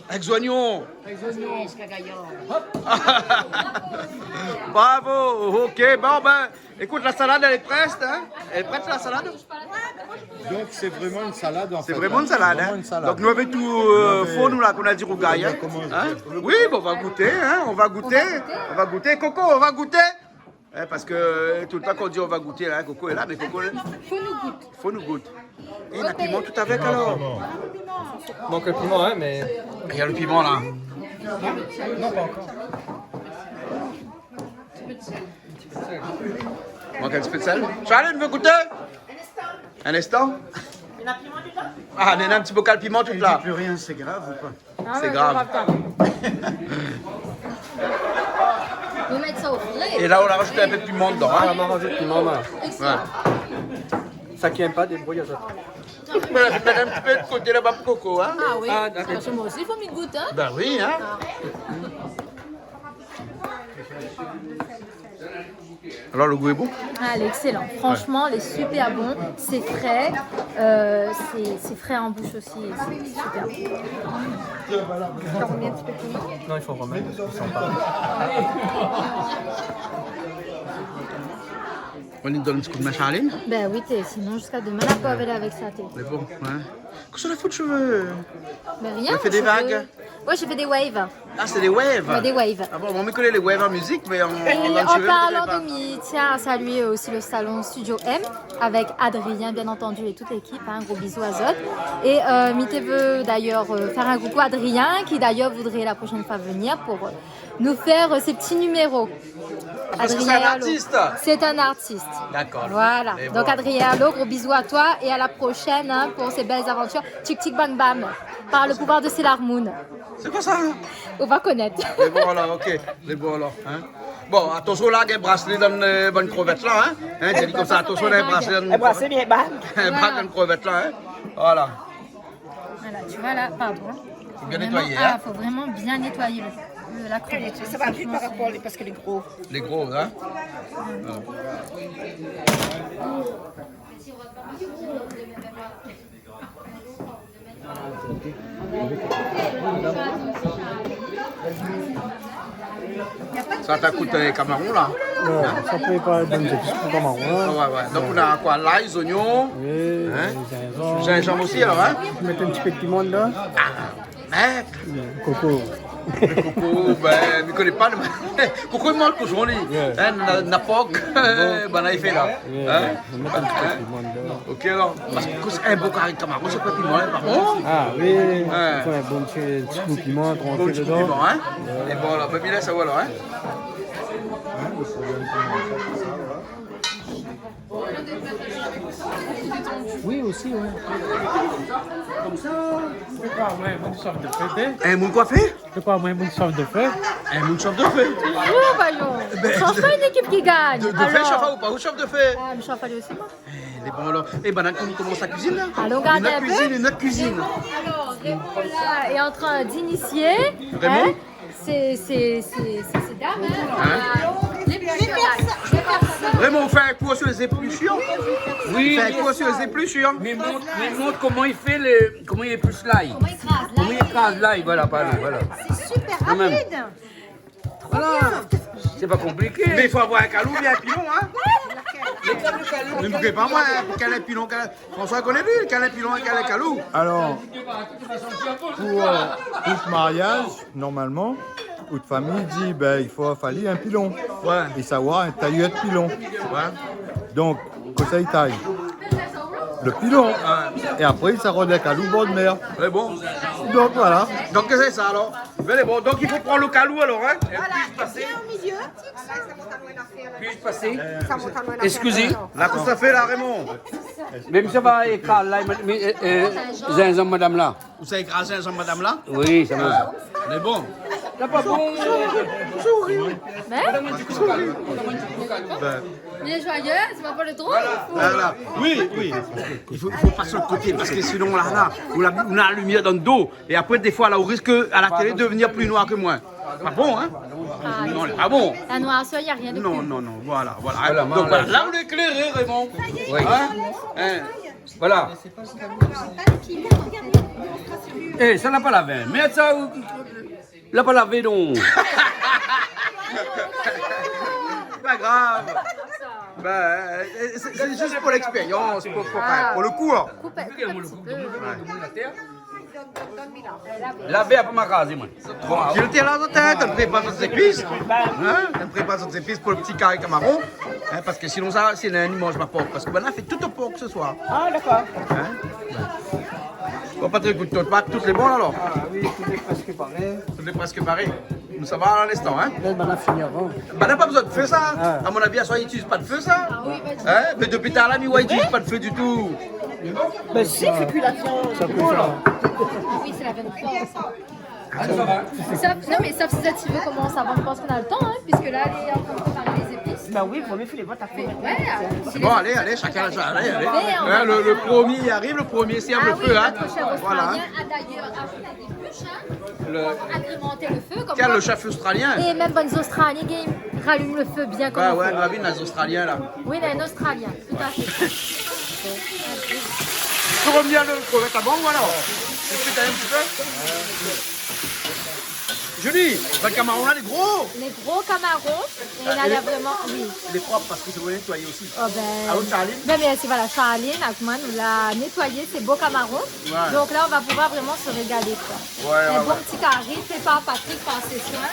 Avèk zoignon. Avèk zoignon. Bravo. OK, bon, ben, écoute, la salade, elle est prête, hein ? Elle est prête, la salade ? Donc, c'est vraiment une salade, en fait, hein. C'est vraiment une salade, hein. Vraiment une salade. Donc, nou avèk tout, euh, fo, nou, la, nou la di rougay, hein. Hein ? Oui, bon, on va goûter, hein, on va goûter, on va goûter. Coco, on va goûter. Eh, parske, euh, tout le tan kan ou di on va goûter, la, Coco lé la, mé Coco, fo nou gout. Fo nou gout. É, na piman tout avèk, alor. Mank le piman, hein, mais... Il y a le piment, là. Non, pas encore. Mank in ti pé de sèl. Charline veut goûter ? Un instant. Ah, néna in ti bokal piman tout la. Il dit plus rien, c'est grave ou pas ? Ah ouais, c'est grave. Fo mèt sa o fré. É la, nou la rajout in pé de piman dedan, hein. Ah, nou la rajout piman, la. Excellent. Ouais. Sak i èm pa, débrouy azot. Mé la, mèt in ti pé de koté laba pou Coco, hein. Ah oui. Ah, d'accord. Parske moin osi, fo mi gout, hein. Ben oui, hein. Ah. Alors, le goût est bon ? Ah, il est excellent. Franchement, il est super bon. C'est frais. Euh, c'est, c'est frais en bouche aussi. Et c'est super bon. Non, il faut remettre parce qu'il sent pas. Ou la donn in ti kou d'min, Charline ? Ben oui, té, sinon jusqu'à demain, la pauvre, elle est avec sa tête. Mais bon, ouais. Kosa ou la fout, shové ? Mais rien, shové. Ou la fé dé vag ? Ouais, j'ai fait des waves. Ah, c'est des waves ? Ouais, des waves. Ah bon, moin mi koné les waves en musique, mais en, en, dans le cheveu, mi koné pas. Et en parlant de mi, tiens à saluer aussi le salon Studio M avec Adrien, bien entendu, et toute l'équipe, hein, gros bisous azot. Et, euh, mi té vé d'ailleurs, euh, faire un coucou à Adrien, qui d'ailleurs voudrait la prochaine fois venir pour, euh, nous faire, euh, ces petits numéros. Parce que c'est un artiste. Adrien Herlo. C'est un artiste. D'accord. Voilà. Mais bon. Donc, Adrien Herlo, gros bisous à toi et à la prochaine, hein, pour ces belles aventures. Tic tic bam bam, par le pouvoir de Sailor Moon. C'est quoi ça ? Au Va konèt. Lé bon alor, OK. Lé bon alor, in. Bon, atansyon la, gingn braslé dan, eu, bann krevèt la, in. In, di konmsa, atansyon la, gingn braslé dan, in, braslé, bien bag, in, bag dan krevèt la, in. Voilà. Voilà, tu vois là, pardon. Faut bien nettoyer, hein. Faut vraiment bien nettoyer le, le, la crevette, hein. Franchement, c'est... Sa va vit par rapor, parske lé gro. Lé gro, in. Voilà. Sa té kout, eu, kamaron la. Ouais, sa prépar bann zépis pou kamaron la. Ah ouais, ouais. Donk, nou na koi, lay, zonyon, oui, in, zinzanm. Zinzanm osi alor, in. Mèt in ti pé piman dedan. Ah, mèt. Koko. Koko, bin, mi koné pa. Koko i manz koshon, li. Ouais. In, na, na por, bon, banna i fé la. Ouais, in. Mèt in ti pé piman dedan. OK alor, parske in bon kari kamaron, sé pa piman, in, par kont. Ah oui, ouais, fo in bon ti, ti kou piman, bon ti kou piman, in. Trankil dedan. É bon, alor, bin, mi lès sa, voilà, in. Oui, osi, ouais. Konmsa, sé pa vré, moun sof de fé, té. In moun koi fé ? Sé pa vré, moun sof de fé. In moun sof de fé. Toultan, voyons. Bin, chanj pa, in ékip ki gagn. De, de fé, alor. Shof ou pa, ou shof de fé ? Ah, mi shof ali osi, moin. Eh, lé bon alor. Eh, banna i komans la kuizine la. Alon gard in pé. Une autre cuisine, une autre cuisine. Alors, Raymond là est en train d'initier. Raymond ? Hein ? C'est, c'est, c'est, c'est ces dames, hein. Hein ? L'éplucheur, là. Raymond, ou fé in kour sur les épluchures ? Oui, bien sûr. Ou fé in kour sur les épluchures ? Mé mont, mé mont koman i fé le, koman i éplush lay. Koman i kraz lay. Koman i kraz lay, voilà, pardon, voilà. C'est super rapide. Quand même. Voilà. Sé pa konpliké. Mé i fo avoir in kalou oubien in pilon, in. Mé mi koné pa, moin, in, kèl lé pilon, kèl lé, François i koné, li, kèl lé pilon, kèl lé kalou. Alors, pour, euh, pour ce mariage, normalement, out fami i di, bin, i fo fé ali in pilon. Ouais. É savoir in tayèr pilon. Ouais. Donk, konmsa i tay le pilon. Ouais. É apré, i sa rod in kalou bor de mèr. Lé bon. Donk, voilà. Donk, sé sa, alor. Lé bon. Donk, i fo pran le kalou, alor, in. Voilà, et bien au milieu. Puis-je passer ? Excusez. La, kosa i fé la, Raymond ? Mé mi sa va ékraz lay, mé, mé, euh, euh, zinzanm madam la. Ou sa ékraz zinzanm madam la ? Oui, sa va. Ah, lé bon. T'as pas bon. Hein ? Madame, un petit coup de calme. Madame, un petit coup de calme. Ben. Il est joyeux, c'est pas pour le drôle, il faut... Voilà. Oui, oui. I fo, i fo pasé de lot koté, parske sinon, la, la, ou la, ou na la limièr dan le do. É apré, défoi, la, ou risk a la télé de devenir pli noir ke moin. Pa bon, in ? Ah, non, lé pa bon. La noirceur, y a rien de pli bon. Non, non, non, voilà, voilà. Voilà, donk, voilà, la, ou lé ékléré, Raymond. Oui. In ? In ? Voilà. Eh, sa la pa lavé. Mé sa, ou, la pa lavé, non. Pa grav. Ben, euh, sé, sé zis pou lèkspérians, pou, pou, pou le kou, in. Koup, koup in ti pé. Ouais. Lavé, apré ma krazé, moin. Bon, ki lé la, zot, in, ou prépar zot zépis. In ? Ou prépar zot zépis pou le ti kari kamaron. In, parske sinon sa, sé in dimansh, ma pork. Parske banna la fé tout o pork se soir. Ah, dakor. In ? Bon, Patrick, tout, tout lé bon, alor ? Ah oui, tout lé prèsk paré. Tout lé prèsk paré. Nou sava a linstan, in ? La, banna la fini avan. Banna la pa bezoin de fé, sa. Ah. A mon avi, aswar, i itiliz pa de fé, sa. Ah oui, pa du tout. In ? Mé dopi talèr la, mi oi, i itiliz pa de fé ditou. Ben si, sé kui la viann. Sa kui sa. Oui, sé la viann fort, sa. Sauf, non, mais sauf si zot i vé komans avan, mi pans nou na le tan, in, puisque là, elle est en train de préparer les épices. Ben oui, vo mié fé lé vot apré. Ouais, si lé vot. Bon, alé, alé, shakinn, alé, alé. Ouais, le, le promié i ariv, le promié i sèrv le fé, in. Ah oui, notre chef australien a d'ailleurs acheté des bûches, in, pour agrémenter le feu, comme quoi. Kèl, le chef australien ? Et même bann Australiens i ralim le fé bien konm i fo. Ben ouais, nou la vi in Australien, la. Oui, in Australien, tout à fait. Fo revenir le, le, le taban, ou alor ? Sé pété in ti pé. Julie, le kamaron la, lé gro. Lé gro kamaron. É la, lé, la vréman, oui. Lé prop parske sé ou la nétoiyé osi. Oh ben, ah, Charline ? Ben, mèrsi, voilà, Charline, avèk moin, nou la nétoiyé, sé bo kamaron. Ouais. Donk la, nou va pouvoir vréman se régalé, koi. Ouais, ouais, ouais. In bon ti kari, fé par Patrick, par ses soins.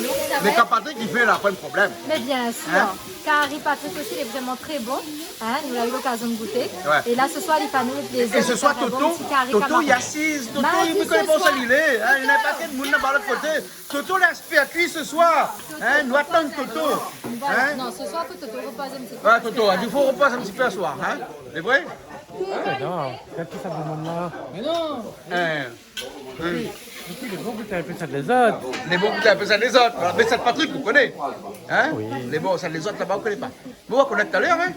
Donk, sa va èt... Mé kan Patrick i fé, la, pa de problèm. Mé bien sir. In ? Kari Patrick osi, lé vréman tré bon. In, nou la u lokazion de gouté. Ouais. É la, se soir, li fé anou le plézir de fé in bon ti kari kamaron. É se soir, Toto, Toto i asiz, Toto, li koné pa ousa li lé, in, li na pa kel moun laba lot koté. Toto la fé kui se soir. In, nou atann Toto. Voilà. In ? Non, se soir, fo Toto i repoz in ti pé. Ouais, Toto, i fo repoz in ti pé se soir, in ? Sé vré ? Non, kèl ki sa demann la ? Mé non. In. Oui. Lé bon gout in pé sèt lézot. Lé bon gout in pé sèt lézot. Voilà. Mé sèt Patrik, ou koné. Hin ? Oui. Lé bon sèt lézot laba, ou koné pa. Bon, ou va konèt talèr, hin ?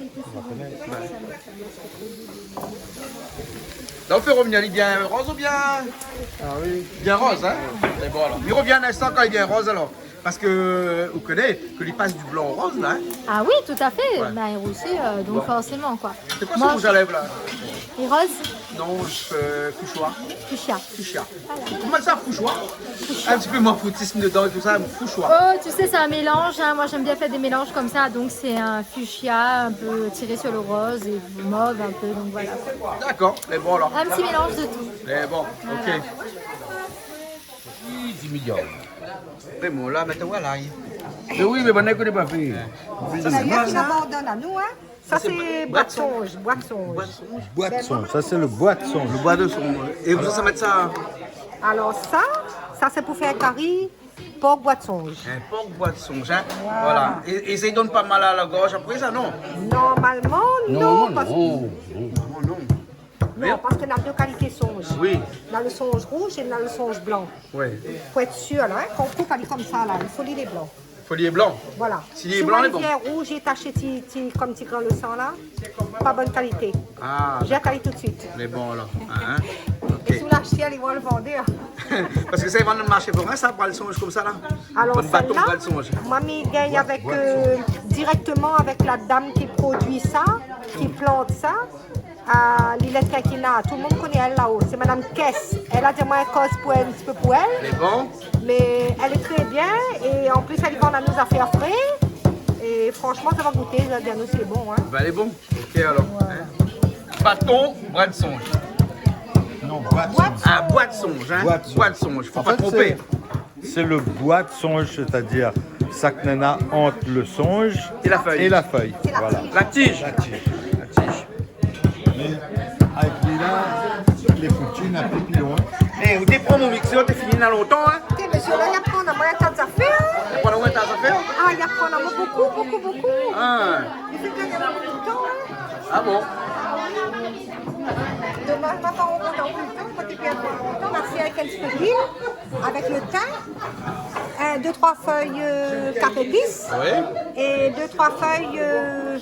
La, ou fé revnir ali bien roz oubien ? Ah oui. Bien roz, hin ? Sé bon, alor. Li revien in instan kan li lé bien roz, alor. Parske, ou koné, ke li pas du blan o roz, la, hin ? Ah oui, tout à fait. Ouais. Ben, il rougit, euh, donc forcément, quoi. Sé koi se rouj a lèv, la ? Li roz. Non, euh, fuchsia. Fuchsia. Fuchsia. Voilà. Koman sa, fuchsia ? In ti pé mofoutism dedan é tousa, fuchsia. Oh, tu sais, c'est un mélange, hein. Moi, j'aime bien faire des mélanges comme ça. Donc, c'est un fuchsia un peu tiré sur le rose et mauve un peu. Donc, voilà. Dakor, lé bon, alor. Un petit mélange de tout. Lé bon, OK. Voilà. Dis millions. Mé bon, la, mintnan, voilà. Mé oui, mé banna i koné pa fé. Sa, sé koi, sa ? Sa, sé boi de sonj, boi de sonj. Boi de sonj. Boi de sonj, sa sé le boi de sonj. Le boi de sonj. É ou sa mèt sa ? Alor sa, sa sé pou fé in kari por boi de sonj. In por boi de sonj, hin ? Voilà. Voilà. É, é sa i donn pa mal a la gorj apré sa, non ? Normalman, non, parske... Non, non, non. Non, parske na dé kalité sonj. Oui. Na le sonj rouj é na le sonj blan. Ouais. Pou èt sir, la, hin, kan ou koup ali konmsa, la, i fo li lé blan. Fo li lé blan. Voilà. Si li lé blan, lé bon. Si ou voi li vien rouj é taché ti, ti, konm ti grin le san, la, pa bone kalité. Ah, dakor. Jèt ali tout de suit. Lé bon, alor. Hin, hin. OK. É si ou lashé, alé voir le vandèr. Parske sa i vann dan le marshé forin, sa, boi de sonj konmsa, la. Alor, sèt-la, boi de sonj, moin, mi gingn avèk, euh, dirèkteman avèk la dam ki produi sa, ki plant sa. Ah, Lilèt Kinkina, tout le moun i koné èl la-o. Sé Madam Kess. Èl la di amoin in koz pou èl, in ti pé pou èl. Lé bon. Mé èl lé tré bien. É an plis, èl i vann anou zafèr fré. É fransman, sa va gouté, sa va di anou si lé bon, hin. Ba, lé bon. OK, alor. Voilà. Hin. Baton, boi de sonj. Non, boi de sonj. Ah, boi de sonj, hin. Boi de sonj. Boi de sonj. Fo pa tronpé. An fèt, sé C'est le bois de songe, c'est-à-dire sak néna ant le sonj é la fèy. É la fèy. Voilà. La tij. La tij. La tij. Mé avèk li la, lé fouti, na pi pilon, hin. É, ou té pran mon miksèr, ou té fini na lontan, hin. Té, mésyé, la, li aprann amoin in ta zafèr, hin. Li aprann amoin in ta zafèr ? Ah, li aprann amoin bonpé, bonpé, bonpé. Ah. Li fé gingn amoin bonpé de tan, hin. Ah bon ? Domaz, ma pa ankor bonpé de tan, kan té bien bonpé de tan, ma fé avèk in ti pé d'luil. Avèk le tin, in, dé, troi fèy, euh, kafé épis, oui, é dé, troi fèy, euh,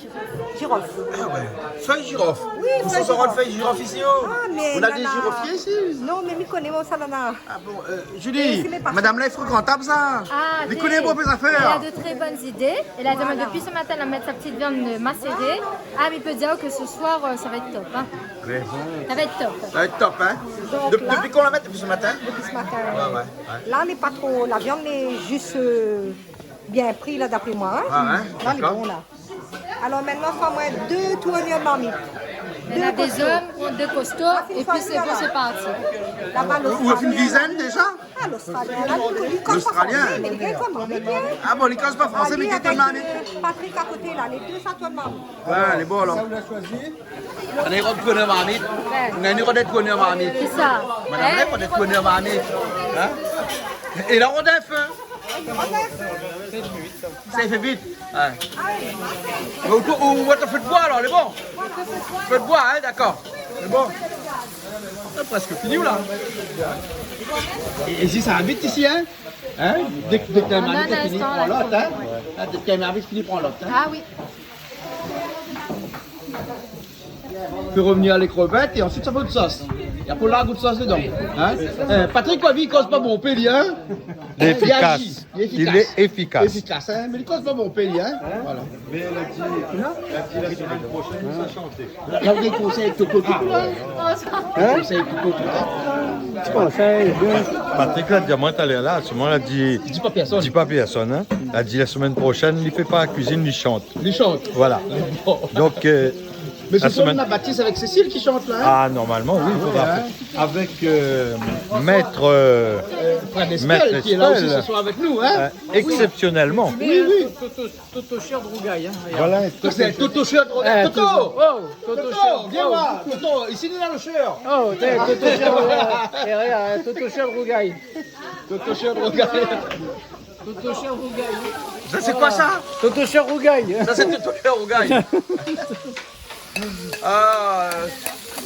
jirof. Ah ouais. Fèy jirof. Oui, fèy jirof. Ou sa rod fèy jirof isi, oh. Ah, mé nana. Ou na dé jirofié isi ? Non, mé mi koné, moin, sa, nana. Ah bon, euh, Julie, madam la lé frékantab, sa. Ah, li koné bonpé zafèr. Elle a de très bonnes idées. Elle a dit, depuis ce matin, elle va mettre sa petite viande macérée. Ah, mé mi pé dir ke se soir, euh, sa va èt top, hin. Lé bon. Sa va èt top. Sa va èt top, hin. Donk la, dopi kan ou la mèt ? Dopi se matin ? Dopi se matin, ouais, ouais. La, lé pa tro, la viann lé zis, euh, bien pri, la, dapré moin, hin. Ah, hin, dakor. La, lé bon, la. Alor, mintnan, fé amoin dé tournir marmit. Néna dé zom, dé kosto, épi sé bon, sé parti. Laba, ou la fé in dizèn déza ? Ah, l'Ostralien, la, li, li koz pa fransé, mé li gingn komann bien. Ah bon, li koz pa fransé, mé li gingn tourn marmit. Avèk, euh, Patrick a koté, la, lé dé sa tourn marmit. Ouais, lé bon, alor. Sa, ou la shoizi ? Ou na in rod tournir marmit. Ouais. Ou na in rod tournir marmit. Kisa ? Madam, hin ? In rod tournir marmit. Hin ? É la, ou na in fé. Sa i fé vit. Ouais. Mé ou, ou, ou va fé d'boi, alor, lé bon. Fé d'boi, hin, dakor. Lé bon. Lé prèsk fini, la. É, é si sa va vit isi, hin ? Hin ? Dèk, dèk ou la fini, pran lot, hin ? Ah, dèk ou la fini, pran lot, hin ? Ah oui. Fé revnir lé krevèt é ansuit sa fé out sos. É apré ou larg out sos dedan. Hin ? Eh, Patrick Covi, li koz pa bonpé, li, hin ? Li lé éfikas. Li lé éfikas. Li lé éfikas. Éfikas, hin ? Mé li koz pa bonpé, li, hin ? Voilà. Mé la di, la di la semèn proshèn, sa shanté. La, ou konsèy Toto tout, la. Hin ? Konsèy Toto tout, la. Ti konsèy, bien. Patrick la di amoin talèr la, solman la di, di pa pèrsone. Di pa pèrsone, hin. La di la semèn proshèn, li fé pa la kuizine, li shant. Li shant. Voilà. Bon. Donk, euh, mé la semèn, la batiz avèk Cécile ki shant la, hin ? Ah, normalman, oui, i fodra. Ah ouais, hin ? Avèk, euh, mèt, euh, Fred Espel, mèt ki lé la osi Espel, se soir avèk nou, hin ? Euh, eksepsionèlman. Oui, oui. Toto, Toto Shèr Rougay, hin. Voilà. Toto Shèr Rougay. Eh, Toto. Toto, oh, Toto Shèr, vien voir. Toto, isi néna le shèr. Oh, té, Toto Shèr, euh, dèrièr, hin, Toto Shèr Rougay. Toto Shèr Rougay. Toto Shèr Rougay. Sa, sé koi, sa ? Toto Shèr Rougay. Sa, sé Toto Shèr Rougay. Ah, euh,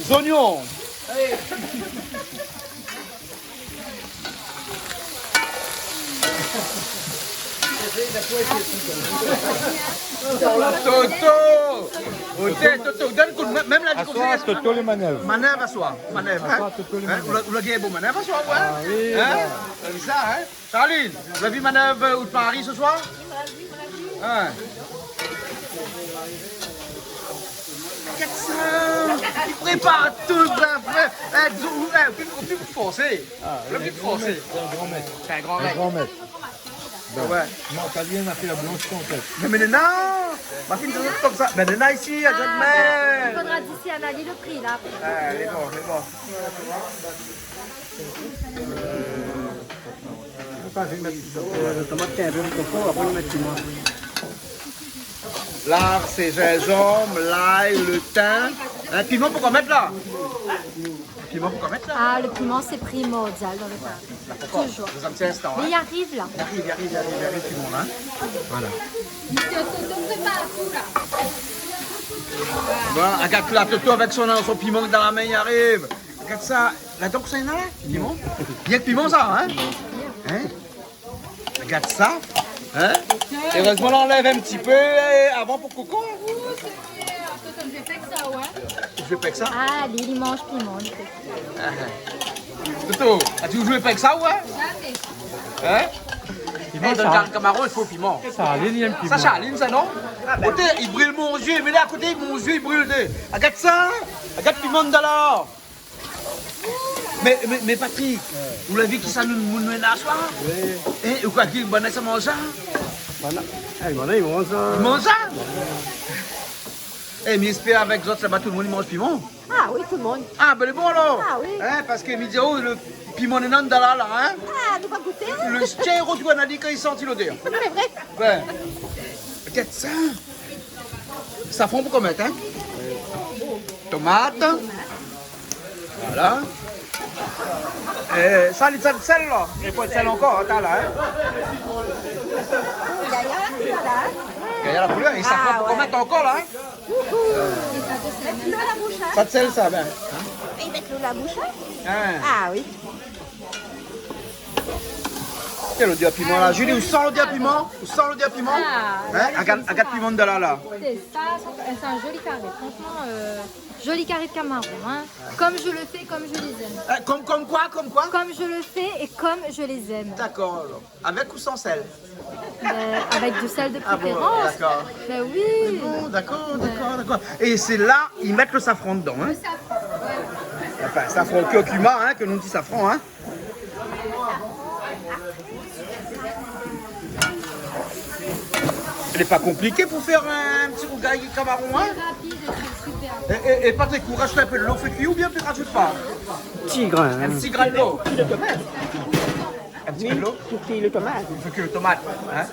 zonion. Allez. Toto! Oté, Toto, donn kou d'min, mèm la di konmsa. Aswar, Toto lé manèv. Manèv aswar, manèv, in? Aswar, Toto lé manèv. In, ou la, ou la gingn bon manèv aswar, ou, in? A oui, in? Sa, in? Charline, ou la vi manèv, eu, out mari sé swar? In. Gard sa, li prépar tout zafèr. É, ou, é, ou pé, ou pé forsé. A, ou pé forsé. Sé in gran mèt. Sé in gran mèt. In gran mèt. Bon. Wé. Non, ta bien, ma fé la blansh kontèt. Mé, mé non, ma fine konmsa. Mé non, isi, a, mé. Fodra di si Anna li lo pri, la, apré. A, lé bon, lé bon. Lo tomat, in pé de koko, apré, nou mèt piman. Lard, sé zinzanm, lay, lo tin. In, piman, poukoué mèt la? Piman, poukoué mèt la? A, lo piman, sé primordial dan lo kari. Dakor. Toujour. Nou atann in instan, in. Mé li ariv, la. Li ariv, li ariv, li ariv, li ariv, piman, la. Voilà. Mésyé Toto prépar tout, la. Voilà, agard la, Toto avèk son, son piman dan la min, li ariv. Gard sa, la, donk, sa néna la, piman. Rienk piman, sa, in? In? Gard sa, in? Erèzman, la anlèv in ti pé, é, avan pou koko. Zoué pa èk sa, wé. Zoué pa èk sa? A, li, li manz piman, li fé. A, a. Toto, a, ou zoué pa èk sa, wé? Zamé. In? Piman, é, dan lo kari kamaron, i fo piman. Sa, li, li èm piman. Sa, Charline, sa, non? Oté, i bril mon zié, mé la, akoté, mon zié i bril, té. Agard sa, in? Agard piman dan la. Mé, mé, mé Patrick, wé, ou la vi kisa nou, nou, nou néna aswar? Wé. É, ou kroi ki banna sa manz sa? Banna, é, banna i manz sa. I manz sa? É, mi éspèr avèk zot laba, tout domoun i manz piman. A oui, tout domoun. A, bin, lé bon, alor. A oui. In, parske mi di, o, lo piman néna dan la, la, in? A, nou va gouté. Lo shien i rotouné ali kan li santi lodèr. Sé vré. Bin, gard sa. Safran pou koméla, in? Tomat. Voilà. É, sa, li sa sèl, la. I fo sèl ankor, atann, la, in? Gayar la koulèr, la, in? Gayar la koulèr, é safran pou koméla ankor, la, in? A, wé. Wouhou. Mèt dlo la boush, in? Sa sèl, sa, bin. É mèt dlo la boush, in? In. A, oui. Kèl lodèr piman, la? Julie, ou san lodèr piman? Ou san lodèr piman? A, in? Agard, agard piman dan la, la. Sé sa, sé in, sé in zoli kari. Fransman, eu, zoli kari de kamaron, in. Comme je le fais, comme je les aime. Eu, konm, konm koi, konm koi? Comme je le fais et comme je les aime. Dakor, alor. Avèk ou san sèl? Bin, avèk du sèl de préférence. A bon, dakor. Bin oui. Bon, dakor, dakor, dakor. É sé la, i mèt lo safran dedan, in? Lo safran, wé. Anfin, safran, kurkuma, in, ke nou di safran, in. Lé pa konpliké pou fé in ti rougay kamaron, in? Sé rapid é sé super. É, é, é Patrick, ou rajout in pé dlo, fé kui, oubien ou rajout pa? Ti grin, in. In ti grin dlo. Ti grin dlo. In ti pé dlo. Pou kui lo tomat. Fo kui lo tomat, in.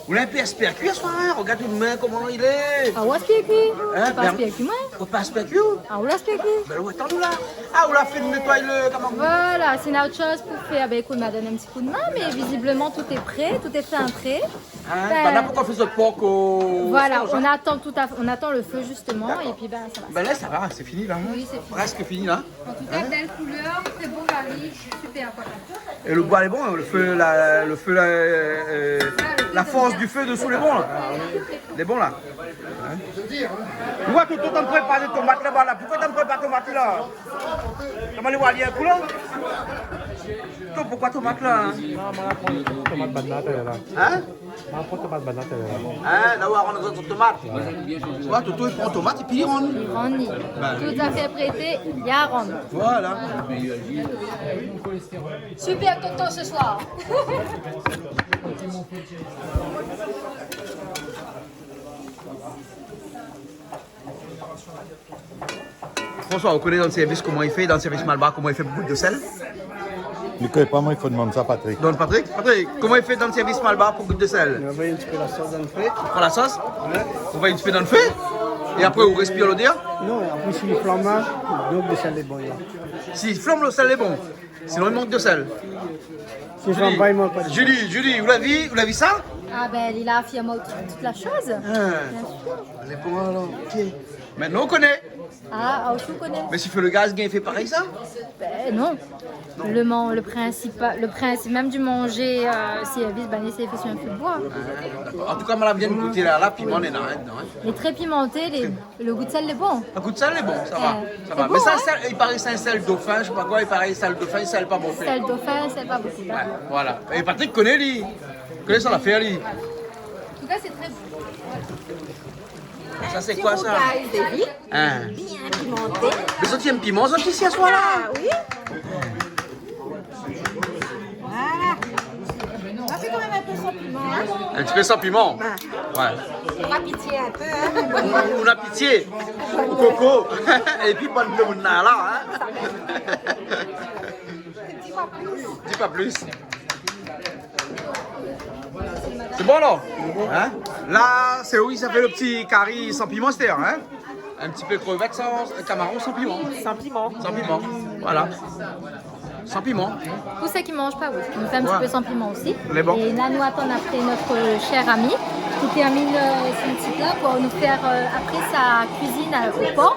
Ou la in pé aspèrkui aswar, in. Rogard out min, koman i lé. A, ou aspèrkui? In, pa aspèrkui, moin. Ou pa aspèrkui, ou? A, ou la aspèrkui? Bin, ou atann, ou la. A, ou la fine nétoy lo kamaron. Voilà, sé in ot shoz pou fé. Bin, ékout, ma donn in ti kou d'min, mé vizibloman, tout est prêt, tout est fait en prêt. In, bin, la, poukoué fé sa pa ankor? Voilà, on attend tout à, on attend le feu, justement, et puis, bin, ça va. Bin la, sa va, sé fini, la, in? Oui, c'est fini. Prèsk fini, la. En tout cas, belle couleur, très beau mariage, super, quoi. É lo boi lé bon, lo fé, la, lo fé, la, eu, la fors du fé desou lé bon, la. Lé bon, la. In? Ou oi, Toto, ou antrinn prépar tomat laba, la. Poukoué ou antrinn prépar tomat, la? Koman li oi, li lé in koulèr? Toto, poukoué tomat, la, in? Non, ma pran tomat banna, la. In? Ma pran tomat banna, la. In, la, ou la rann zot tomat. Wé. Wé, Toto, li pran tomat, épi li rann. Li rann, li. Bin, tout zafèr prété, li la rann. Voilà. Super Toto ce soir. François, ou koné dan lo sèrvis koman i fé, dan lo sèrvis malbar, koman i fé pou gout de sèl? Mi koné pa, moin, i fo demann sa Patrick. Donn Patrick. Patrick, koman i fé dan lo sèrvis malbar pou gout de sèl? Nou anvoy in ti pé la sos dan lo fé. Pran la sos? Wé. Ou anvoy in ti pé dan lo fé? É apré, ou respir lodèr? Non, apré, si li flanm, donk, de sèl lé bon, la. Si li flanm, lo sèl lé bon. Sinon, i mank de sèl. Si li flanm pa, i mank pa de sèl. Julie, Julie, ou la vi, ou la vi sa? Ah ben, li la afirm tout, tout la shoz. Ah. Bien sûr. Lé bon alor, OK. Mintnan ou koné. Ah, ah, ou koné. Mé si fé lo gaz, i fé parèy sa ? Ben non. Non. Le man-, le principal, le principe même du manger, euh, sèrvis, ben, sé fé sur un feu de bois. Ah, dakor. An tou ka, moin la bien gouté la, la piman néna, hein, dedan, hein. Lé trè pimanté, lé Lo gou d'sèl lé bon. Lo gou d'sèl lé bon, sa va. Eh, sa va. Mé sa, hein ? Sèl, i paré sé in sèl Dauphin, mi koné pa koi, i paré sèl Dauphin, i sèl pa bonpé. Sèl Dauphin, sèl pa bonpé, dakor. Ouais, voilà. É Patrick i koné, li. I koné son lafèr, li. An tou ka, sé trè bon. Sa, sé koi sa ? Ti rougay zévi. Hein. Bien pimanté. Mé sa, ti èm piman, sa, isi, aswar la ? Ah oui. Voilà. Sa fé kan mèm in pé san piman, hein. In ti pé san piman. Ouais. Ouais. On a pitié un peu, hein. On a pitié. Koko. Épi bann demoun la, la, hein. Di pa plis. Di pa plis. Sé bon, alor ? Hein ? La, sé, oui, sa fé lo ti kari san piman, sété, hein ? In ti pé krevèt san, kamaron san piman. San piman. San piman, voilà. San piman. Pou sak i manz pa, oui. Nou fé in ti pé san piman osi. Lé bon. É la, nou atann apré nout shèr ami ki tèrmine, euh, son ti pla pou nou fé, euh, apré sa kuizine, euh, o por.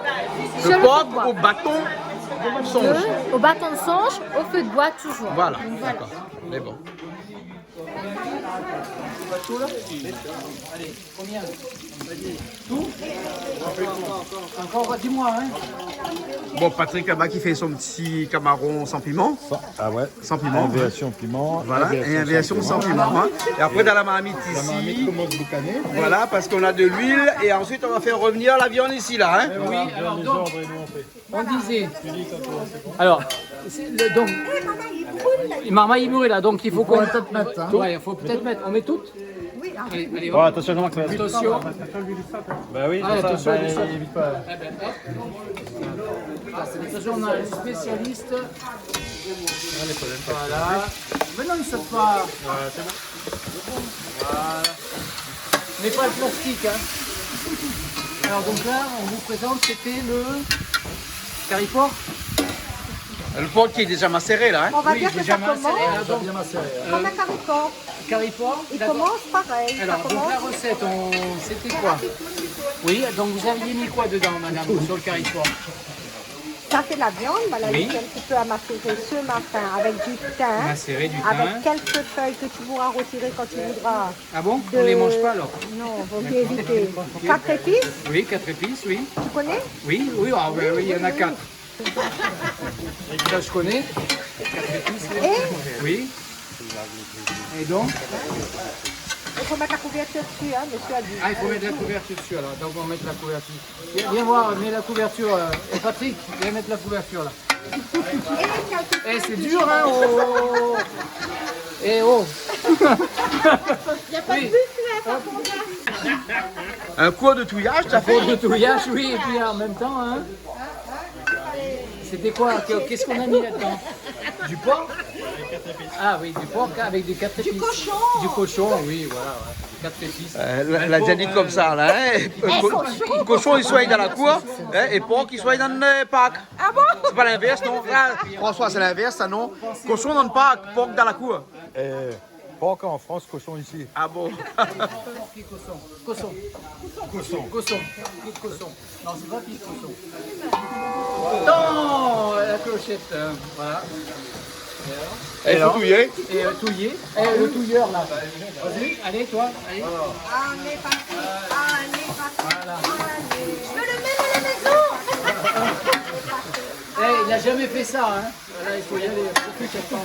Lo por o baton d'sanz. Au bâton de songe, au feu de bois toujours. Voilà, dakor. Lé bon. Tout ? Ankor, di amoin, hein. Bon, Patrick laba ki fé son ti kamaron san piman. San, ah ouais. San piman, hein. In vèrsion piman, voilà, in vèrsion san piman, hein. É apré, dan la marmit isi, voilà, parske nou na de luil é ansuit nou va fé revnir la viann isi la, hein. Oui, alor, donk, On disait. Alors, c'est le, donc, marmay i brul la, donk i fo in pé mèt, hein. Ouais, i fo pétèt mèt. On met tout ? Allez, allez, hop. Bon, attention, Jean-Marc, ça va. Attention. Bah oui, attention, bah, attention. Ah, c'est, on a un spécialiste. Voilà. Mais non, il saute pas. Ouais, c'est bon. Voilà. Mais pas le plastique, hein. Alors donc là, on vous présente, c'était le curry pork. Le porc qui est déjà macéré, là, hein ? Oui, déjà macéré, là, donc, euh, curry pork, d'accord. On va dire que ça commence comme un curry pork. Il commence pareil, ça commence. Alors, donc la recette, on, c'était quoi ? Oui, donc vous aviez mis quoi dedans, madame, sur le curry pork ? Ça, c'est la viande. Voilà, oui. Laissé un petit peu à macérer ce matin avec du thym, avec quelques feuilles que tu pourras retirer quand tu voudras. Macérer du thym. Ah bon ? On les mange pas, alors ? Non, vaut mieux éviter. D'accord. Ok. Quatre épices. Oui, quatre épices, oui. Tu connais ? Oui, oui, ah, ben oui, il y en a quatre. Ça, je connais. Quatre épices, oui. Et ? Oui. Et donc ? Il faut mettre la couverture dessus, hein, monsieur a dit. Ah, il faut mettre la couverture dessus, alors. Donc, on va mettre la couverture. Viens, viens voir, mets la couverture, euh, et Patrick, viens mettre la couverture, là. Eh, c'est dur, hein, oh. Eh, oh. Il y a pas de buffet, par contre, hein. Un cours de touillage, t'as fait ? Un cours de touillage, oui, et puis en même temps, hein. C'était quoi ? Qu'est-ce qu'on a mis là-dedans ? Du porc ? Ah oui, du porc avec des quatre épices. Du cochon. Du cochon, oui, voilà, ouais. Quatre épices. Euh, la, la di ali konmsa la, hein. Koshon i soign dan la kour, hein, é por i soign dan, euh, park. Ah bon ? Sé pa linvèrs, non ? La, François, sé linvèrs sa, non ? Koshon dan park, por dan la kour. Eh, porc en France, cochon ici. Ah bon ? Porc et cochon. Cochon. Cochon. Cochon. Cochon. Non, c'est pas pire, cochon. Dans la clochette, euh, voilà. Et alors ? Et il faut touiller. Et, euh, touiller. Eh, le touilleur, là. Vas-y, allez, toi, allez. Ah, mais Patrick, ah, mais Patrick, voilà. Allez. Je veux le même à la maison. Eh, il n'a jamais fait ça, hein. Là, il faut y aller. Faut plus qu'elle parle.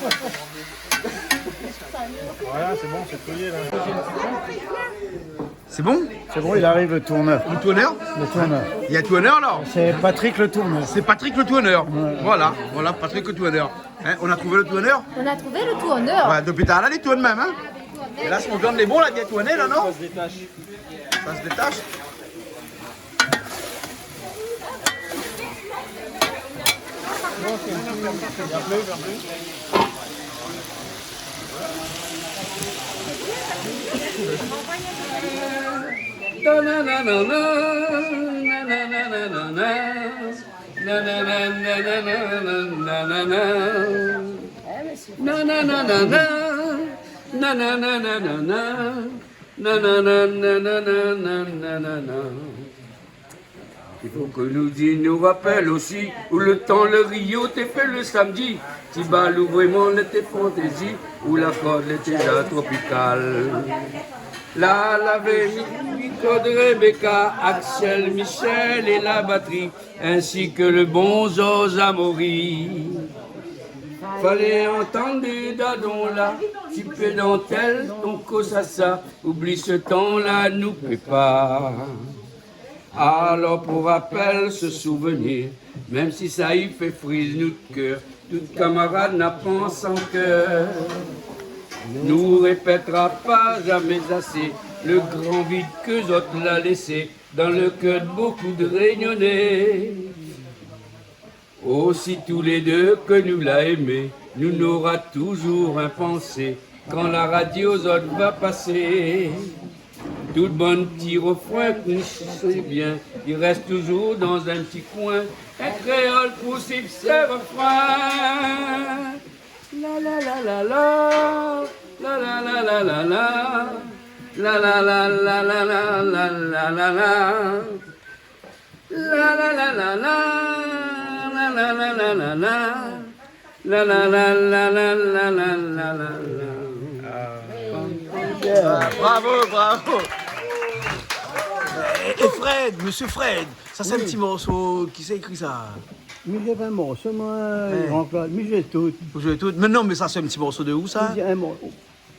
Voilà, c'est bon, c'est plié, là. C'est bon ? C'est bon, il arrive le tourneur. Le tourneur ? Le tourneur. Il y a tourneur, là ? C'est Patrick le tourneur. C'est Patrick le tourneur. Ouais. Voilà, voilà, Patrick le tourneur. Hein, on a trouvé le tourneur ? On a trouvé le tourneur. Ouais, dopi talèr la, li tourn mèm, hein ? É la, si mon viann lé bon, la bien tourné, la, non ? Ça se détache. Ça se détache. Nanana, nanana, nanana. I fo ke nou di, nou rapèl osi, ou lo tan lo Rio té fé lo samdi, ti bal ou vréman lété fantézi, ou lakord lété ja tropikal. La, lavé Claude, Rebecca, Axel, Michel é la batri, ainsi ke lo bon Georges Amaury. Falé antann dadon la, ti pé dantèl, ton kosasa, oubli se tan la, nou pé pa. Alor, pou rapèl, se souvenir, mèm si sa i fé friz nout kèr, tout kamarad na pans an kèr. Nou répétra pa zamé asé lo gran vid ke zot la lésé dan lo kèr de bokou de Rényoné. Osi, tou lé dé ke nou la émé, nou nora touzour in pansé kan la radio zot va pasé. Tout bann ti refrin ke nou sé bien, i rès touzour dan in ti koin. In kréol pou sif se refrin. La, la, la, la, la. La, la, la, la, la, la. La, la, la, la, la, la. La, la, la, la, la. La, la, la, la, la, la. Bravo, bravo. Et, et Fred, monsieur Fred, ça c'est un petit morceau. Qui c'est écrit ça ? Mi zoué pa in morso, moin, Jean-Claude, mi zoué tout. Vous jouez tout ? Mais non, mais ça c'est un petit morceau de où ça ? Mi di in mor-,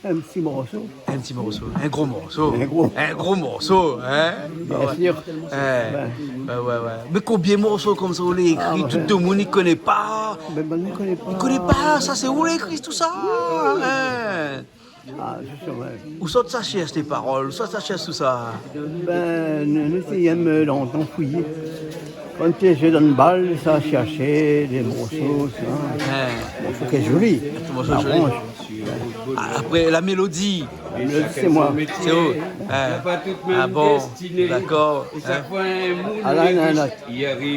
In ti morso. In ti morso, in gro morso. In gro. In gro morso, hein ? Bien sûr. Ouais, ouais, ouais. Mé konbien morso konmsa ou la ékri, tout demoun i koné pa ? Bin, bann i koné pa. I koné pa, sa sé ou la ékri tout sa, hein ? Ah, je sais, ouais. Ousa ou sa shèrsh lé parol, ousa ou sa shèrsh tout sa ? Bin, nou, nou té yèm lontan fouyé. Kan té zoué dan bal, sa shèrsh dé morso, sa. Hein. Morso ki lé zoli. Morso zoli. Apré, la mélodi. La mélodi, sé moin. Sé ou ? Hein. Ah bon, dakor. Hein. Ah la, la, la.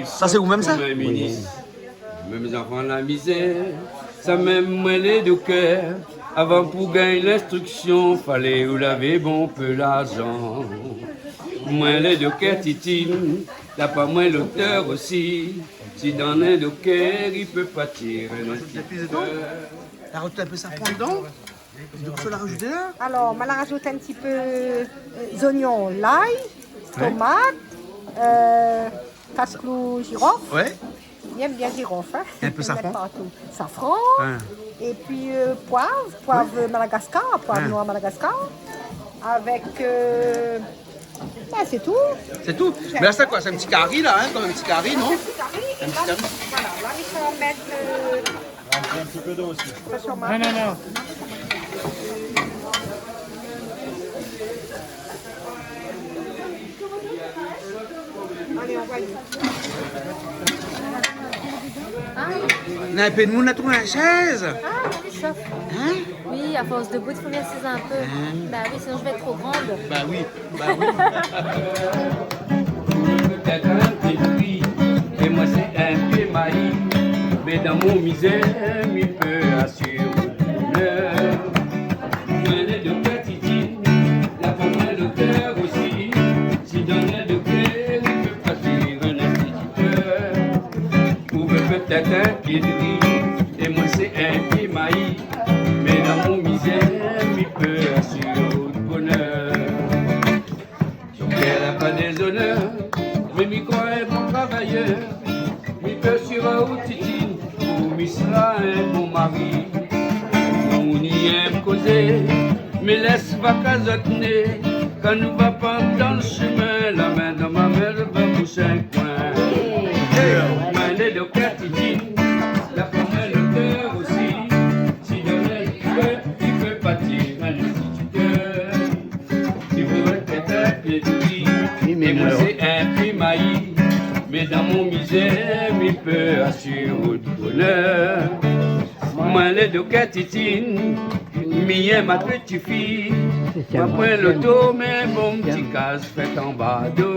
Sa sé ou mèm sa ? Oui. Mèm zanfan la mizèr, sa mèm moin lé do kèr. Avan pou gingn linstriksion, falé ou lavé bonpé larzan. Moin lé do kèr Titine, d'apré moin lotèr osi. Si dan in do kèr i pé pa tir in instititèr. La rajout in pé safran dedan. Donk, sa la rajout la. Alor, ma la rajout in ti pé, euh, zoignon, lay, tomat, euh, kat klou zirof. Ouais. Bien, bien zirof, hein. In pé safran. Safran. Hein. Épi, euh, poiv, poiv Madagascar, poiv noir Madagascar. Avèk, euh, bin, sé tou. Sé tou. Mé la, sé koi ? Sé in ti kari la, hein, konm in ti kari, non ? In ti kari. In ti kari. Voilà, la, mi sa mèt, euh, In ti pé d'lo osi. Non, non, non. Alé, anvoy. Na in pé d'moun la trouv in shèz. Ah, sa. Hein ? Oui, à force debout, il faut bien s'assiser un peu. Hein ? Bah oui, sinon je vais être trop grande. Bah oui. Pétèt in pié d'ri, é moin sé in pié maï, mé dan mon mizèr, mi pé asir bonèr. Moin lé do kèr Titine, la pou moin lotèr osi. Si dan in do kèr i pé pa tir in instititèr. Ou vé pétèt in pié d'ri, é moin sé in pié maï, mé dan mon mizèr, mi pé asir bonèr. Son kèr la pa dézonèr, mé mi kroi in bon travayèr. Mi pé asir aou Titine, ou mi sra in bon mari. Nou ni yèm kozé, mé lès va kaz zot né. Kan nou va pran dan shemin, la min dan ma min, nou va boush in koin. Hey, moin lé do kèr Titine, la pou moin lotèr osi. Si dan in do kèr i pé pa tir in instititèr. Si ou vé pétèt in pié d'ri, é moin sé in pié maï, mé dan mon mizèr, mi pé asir out bonèr. Moin lé do kèr Titine, mi yèm atrap tifi. Moin poin loto, mé bon ti kaz fèt anba do.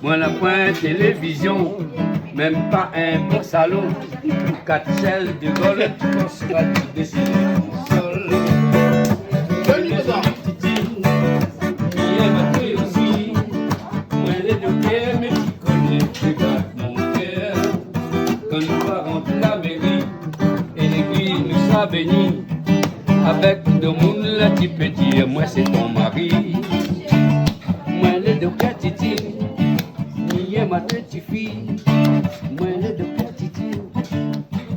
Moin la poin télévizion, mèm pa in bon salon. Kat shèz dogor, ti konsrat dési konsol. Titine, kèr, mé ti koné, ti bat mon kèr. Kan nou va rant la méri, é légliz nou sa béni. Avèk demoun la, ti pé dir, mwin sé ton mari. Mwin lé doktèr Titi, mi yèm ma ti fi. Mwin lé doktèr Titi,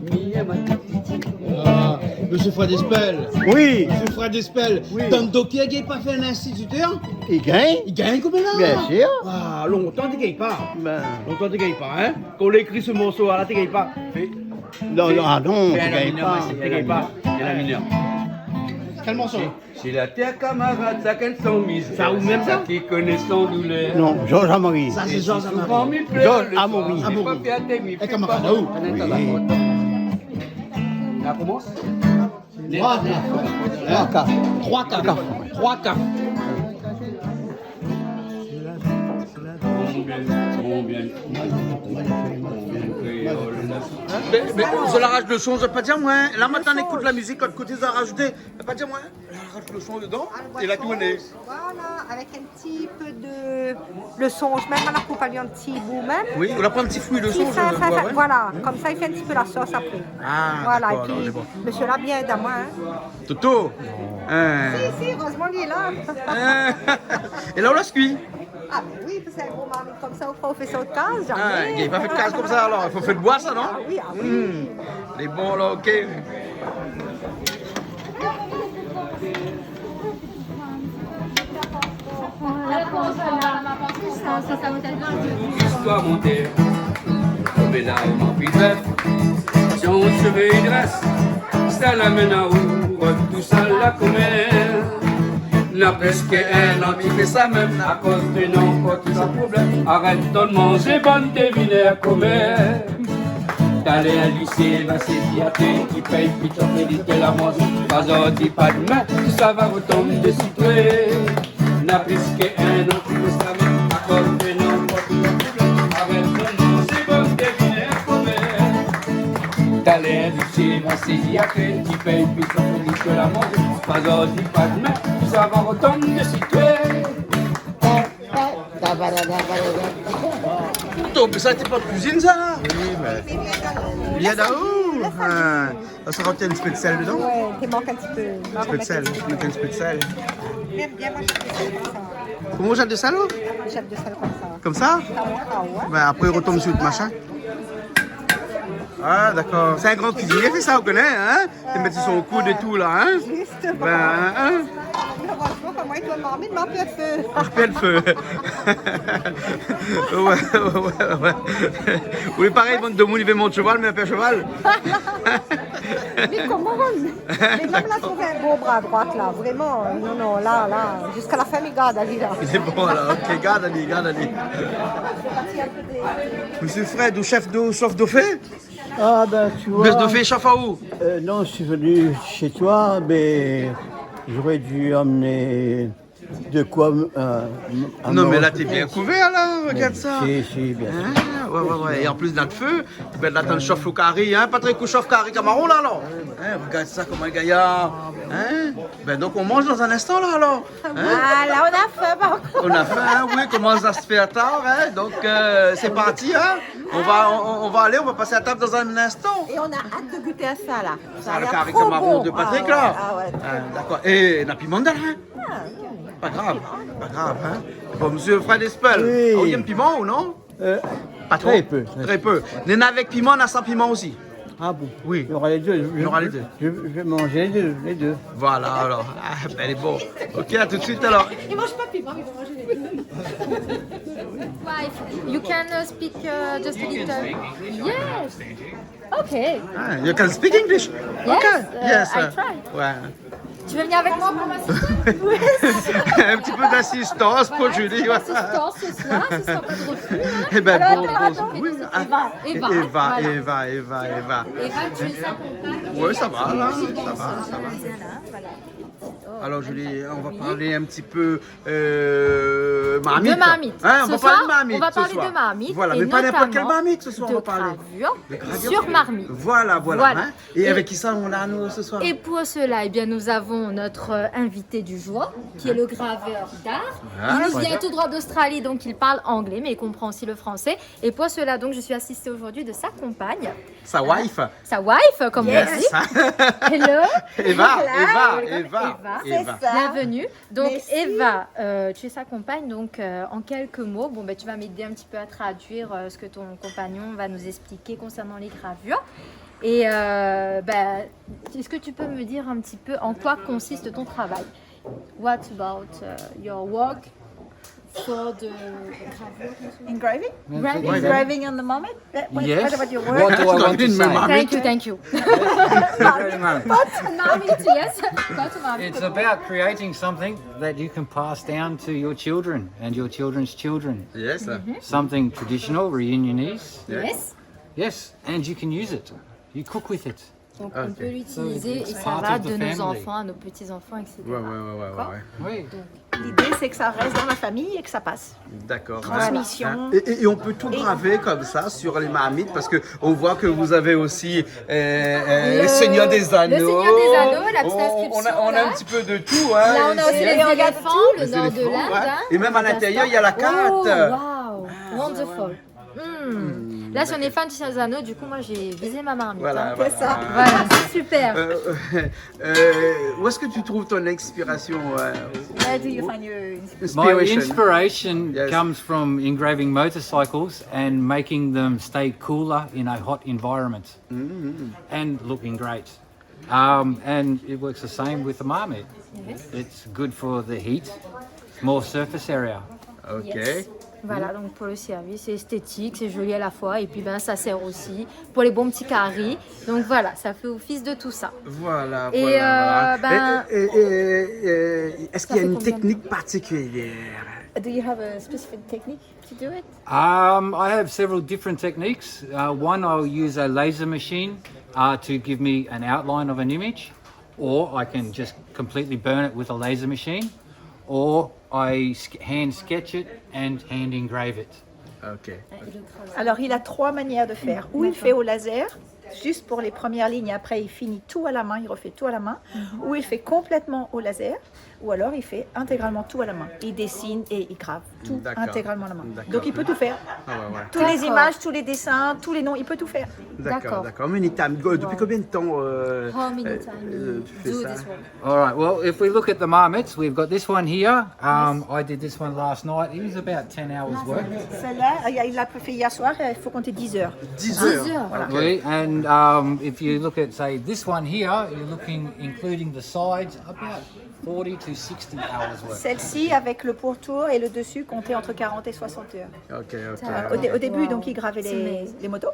mi yèm ma ti fi. Ah, mésyé Fred Espel. Oui. Mésyé Fred Espel. Oui. Dan doktèr, i gingn pa fé in institutèr ? I gingn. I gingn koméla ? Bien sir. Ah, lontan té gingn pa. Ben. Lontan té gingn pa, in ? Kan ou la ékri se morso la, té gingn pa. Non, non, ah non, té gingn pa. Té gingn pa. Kèl morso ? Si la tèr kamarad, sakinn son mizèr, sa ou mèm sa ? Sé sa ki koné son doulèr. Non, Georges Amory. Sa sé Georges Amory. Georges Amory. Amory. É kamarad aou ? Oui. La komans ? Troi kaf. Troi kaf. Troi kaf. Troi kaf. Mé, mé, zot la razout le son, zot la pa di amwin. La, mintnan, nou ékout la mizik, lot koté, zot la razout. Zot la pa di amwin. La razout le son dedan, é la tourné. Voilà, avèk in ti pé de, le sonz, mèm, nou la koup ali an ti bout mèm. Oui, nou la pran in ti fri de sonz, voilà, konmsa i fé in ti pé la sos apré. Ah, dakor, alor, sé bon. Mésyé la bien èd amwin, in. Toto. Si, si, erèzman li lé la. É la, ou la kui ? Ah, mé oui, parske in gro marmit konmsa, ou kroi ou fé sa out kaz ? Zamé. Ah, i fé pa out kaz konmsa, alor. I fo fé de boi, sa, non ? Ah oui, ah oui. Hmm. Lé bon, la, OK. Listoir mon tèr, konm la, mon pi bèf, si ou sové i drès, sa la mèn aou, tout sa la komèr. Na plis ke in an ki fé sa mèm, akoz de non, pou tout sa problèm. Arèt donn manzé, bann dévinèr komèr. Talèr li sé va sézi até, ki pèy pito, mé li té la manzé. Pa zordi, pa domin, sa va rotonm dési toi. Na plis ke in an ki fé sa mèm, akoz de non, pou tout sa problèm. Arèt donn manzé, bann dévinèr komèr. Talèr li sé va sézi até, ki pèy pito, mé li té la manzé. Pa zordi, pa domin, sa va rotonm dési toi. Toto, mé sa té pa kuizine, sa ? Oui, mé bien daou. Ah, sa, rajout in ti pé de sèl dedan ? Ouais, té mank in ti pé. In ti pé de sèl, mèt in ti pé de sèl. Bien, bien, mwin, mi yèm sèl konmsa. Koman ou yèm sèl, ou ? Mi yèm sèl konmsa. Konmsa ? Ah ouais. Ben, apré, i rotonm su out mashin. Ah, dakor. Sé in gran kuizinié, fé sa, ou koné, in ? Té mèt su son koud é tout la, in ? Zistoman. Ben, in ? Erèzman, pa mwin, tout marmit, ma pèrd fé. Ma pèrd fé. Ouais, ouais, ouais, ouais. Oui, parèy, bann demoun i vé mont shoval, mé la pèrd shoval. Mé koman ? Mé la, la trouv in bon bra droi, la, vréman. Non, non, la, la, ziska la fin, mi gard ali, la. Lé bon, la, OK, gard ali, gard ali. Mésyé Fred, ou shèf do, shof do fé ? Ah ben, tu vois, Bèf do fé, shof aou ? Euh, non, je suis venu chez toi, mais j'aurais dû emmener de quoi, euh, à... Non, mé la, té bien kouvèr, la, rogard sa. Si, si, bien sûr. In ? Ouais, ouais, ouais. É an plis, na d'fé. Ben, la, atann shof lo kari, in, Patrick, ou shof kari kamaron, la, alor ? In, rogard sa, koman lé gayar. In ? Ben, donk, on mange dans un instant, là, alors. Hein ? Ah, là, on a faim, par contre. On a faim, hein, oui, commence à se faire tard, hein, donc, euh, c'est parti, hein. On va, on, on va aller, on va passer à table dans un instant. Et on a hâte de goûter à ça, là. Ça a l'air trop bon. Ça, le cari camaron de Patrick, là. Ah ouais, ah ouais, très bon. Ah, d'accord. Et na piman dedan, hein ? Ah, ok. Pas grave, pas grave, hein. Bon, monsieur Fred Espel, oui, ou yèm piman ou non ? Euh, pas trop. Très peu, très peu. Néna avèk piman, na san piman osi. Ah bon ? Oui. Il y aura les deux. Il y aura les deux. Je, je, je vais manger les deux, les deux. Voilà, alors. Ah, ben, elle est bon. Ok, à tout de suite, alors. Il mange pas de piment, mais il va manger les deux. Wife, you can, uh, speak, uh, just a little. Yes. Okay. Ah, you can speak English? Yes, okay. Uh, yes, I try. Ouais. Tu veux venir avec moi pour m'assister ? Oui. Un petit peu d'assistance pour Julie, ouais. Voilà, un petit peu d'assistance ce soir, ce sera pas de refus, hein. Eh ben, bon, bon, oui, ah, Eva, Eva, Eva, Eva, Eva. Eva, tu es accompagnée. Ouais, ça va, là, ça va, ça va. Voilà. Alors, Julie, on va parler un petit peu, euh, marmite. De marmite. Hein, on va parler de marmite ce soir. Voilà, mais pas n'importe quelle marmite ce soir, on va parler de gravure sur marmite. Voilà, voilà, hein. Et avec qui ça on a, nous, ce soir ? Et pour cela, eh bien, nous avons notre, euh, invité du jour, qui est le graveur d'art. Il nous vient tout droit d'Australie, donc il parle anglais, mais il comprend aussi le français. Et pour cela, donc, je suis assistée aujourd'hui de sa compagne. Sa wife. Sa wife, comme on dit. Hello. Eva, Eva, Eva. C'est ça. Bienvenue. Donc, Eva, euh, tu es sa compagne. Donc, euh, en quelques mots, bon, ben, tu vas m'aider un petit peu à traduire, euh, ce que ton compagnon va nous expliquer concernant les gravures. Et, euh, ben, est-ce que tu peux me dire un petit peu en quoi consiste ton travail ? What about, uh, your work for the gravure? Engraving? Engraving on the marmite? What about your work? What do I want to say? Thank you, thank you. Marmite, yes. Go to marmite. It's about creating something that you can pass down to your children and your children's children. Yes, sir. Something traditional, Reunionese. Yes. Yes, and you can use it. You cook with it. Donc, on peut l'utiliser et ça va de nos enfants à nos petits-enfants, et cetera. Ouais, ouais, ouais, ouais. D'accord ? Oui. L'idée, c'est que ça reste dans la famille et que ça passe. D'accord. Transmission. Et, et, et on peut tout graver comme ça sur les marmites, parce que on voit que vous avez aussi, euh, euh, le Seigneur des Anneaux. Le Seigneur des Anneaux, la petite inscription, là. On, on a, on a un petit peu de tout, hein, ici. Là, on a aussi les éléphants, le nord de l'Inde, hein. Et même à l'intérieur, il y a la carte. Oh, wow. Wonderful. Hmm. Là, si on est fan du Seigneur des Anneaux, du coup, moi, j'ai visé ma marmite, hein. Voilà, c'est ça. Voilà, c'est super. Euh, euh, où est-ce que tu trouves ton inspiration, euh, inspiration ? My inspiration comes from engraving motorcycles and making them stay cooler in a hot environment and looking great. Um, and it works the same with the marmite. Yes. It's good for the heat, more surface area. Ok. Yes. Voilà, donc pour le service, c'est esthétique, c'est joli à la fois, et puis, ben, ça sert aussi pour les bons petits caris. Donc voilà, ça fait office de tout ça. Voilà, voilà, voilà. Et, euh, ben, et, et, et, et, est-ce qu'il y a une technique particulière ? Do you have a specific technique to do it? Um, I have several different techniques. Uh, one, I'll use a laser machine, uh, to give me an outline of an image, or I can just completely burn it with a laser machine, or I sk-, hand sketch it and hand engrave it. Ok. Alors, il a trois manières de faire. Ou il fait au laser, juste pour les premières lignes, après il finit tout à la main, il refait tout à la main, ou il fait complètement au laser, ou alors il fait intégralement tout à la main. Il dessine et il grave tout intégralement à la main. D'accord. Donc il peut tout faire. Ah ouais, ouais. Toutes les images, tous les dessins, tous les noms, il peut tout faire. D'accord, d'accord. Many time. Depuis combien de temps, euh, euh, tu fais ça ? All right, well, if we look at the marmots, we've got this one here. Um, I did this one last night. It was about ten hours work. Celle-là, euh, il l'a fait hier soir, il faut compter dix heures. Dix heures. Dix heures. Voilà. Oui, and, um, if you look at, say, this one here, you're looking, including the sides, about forty to sixty hours work. Celle-ci, avec le pourtour et le dessus, comptez entre quarante et soixante heures. Ok, ok. Euh, au dé-, au début, donc, il gravait les, les motos.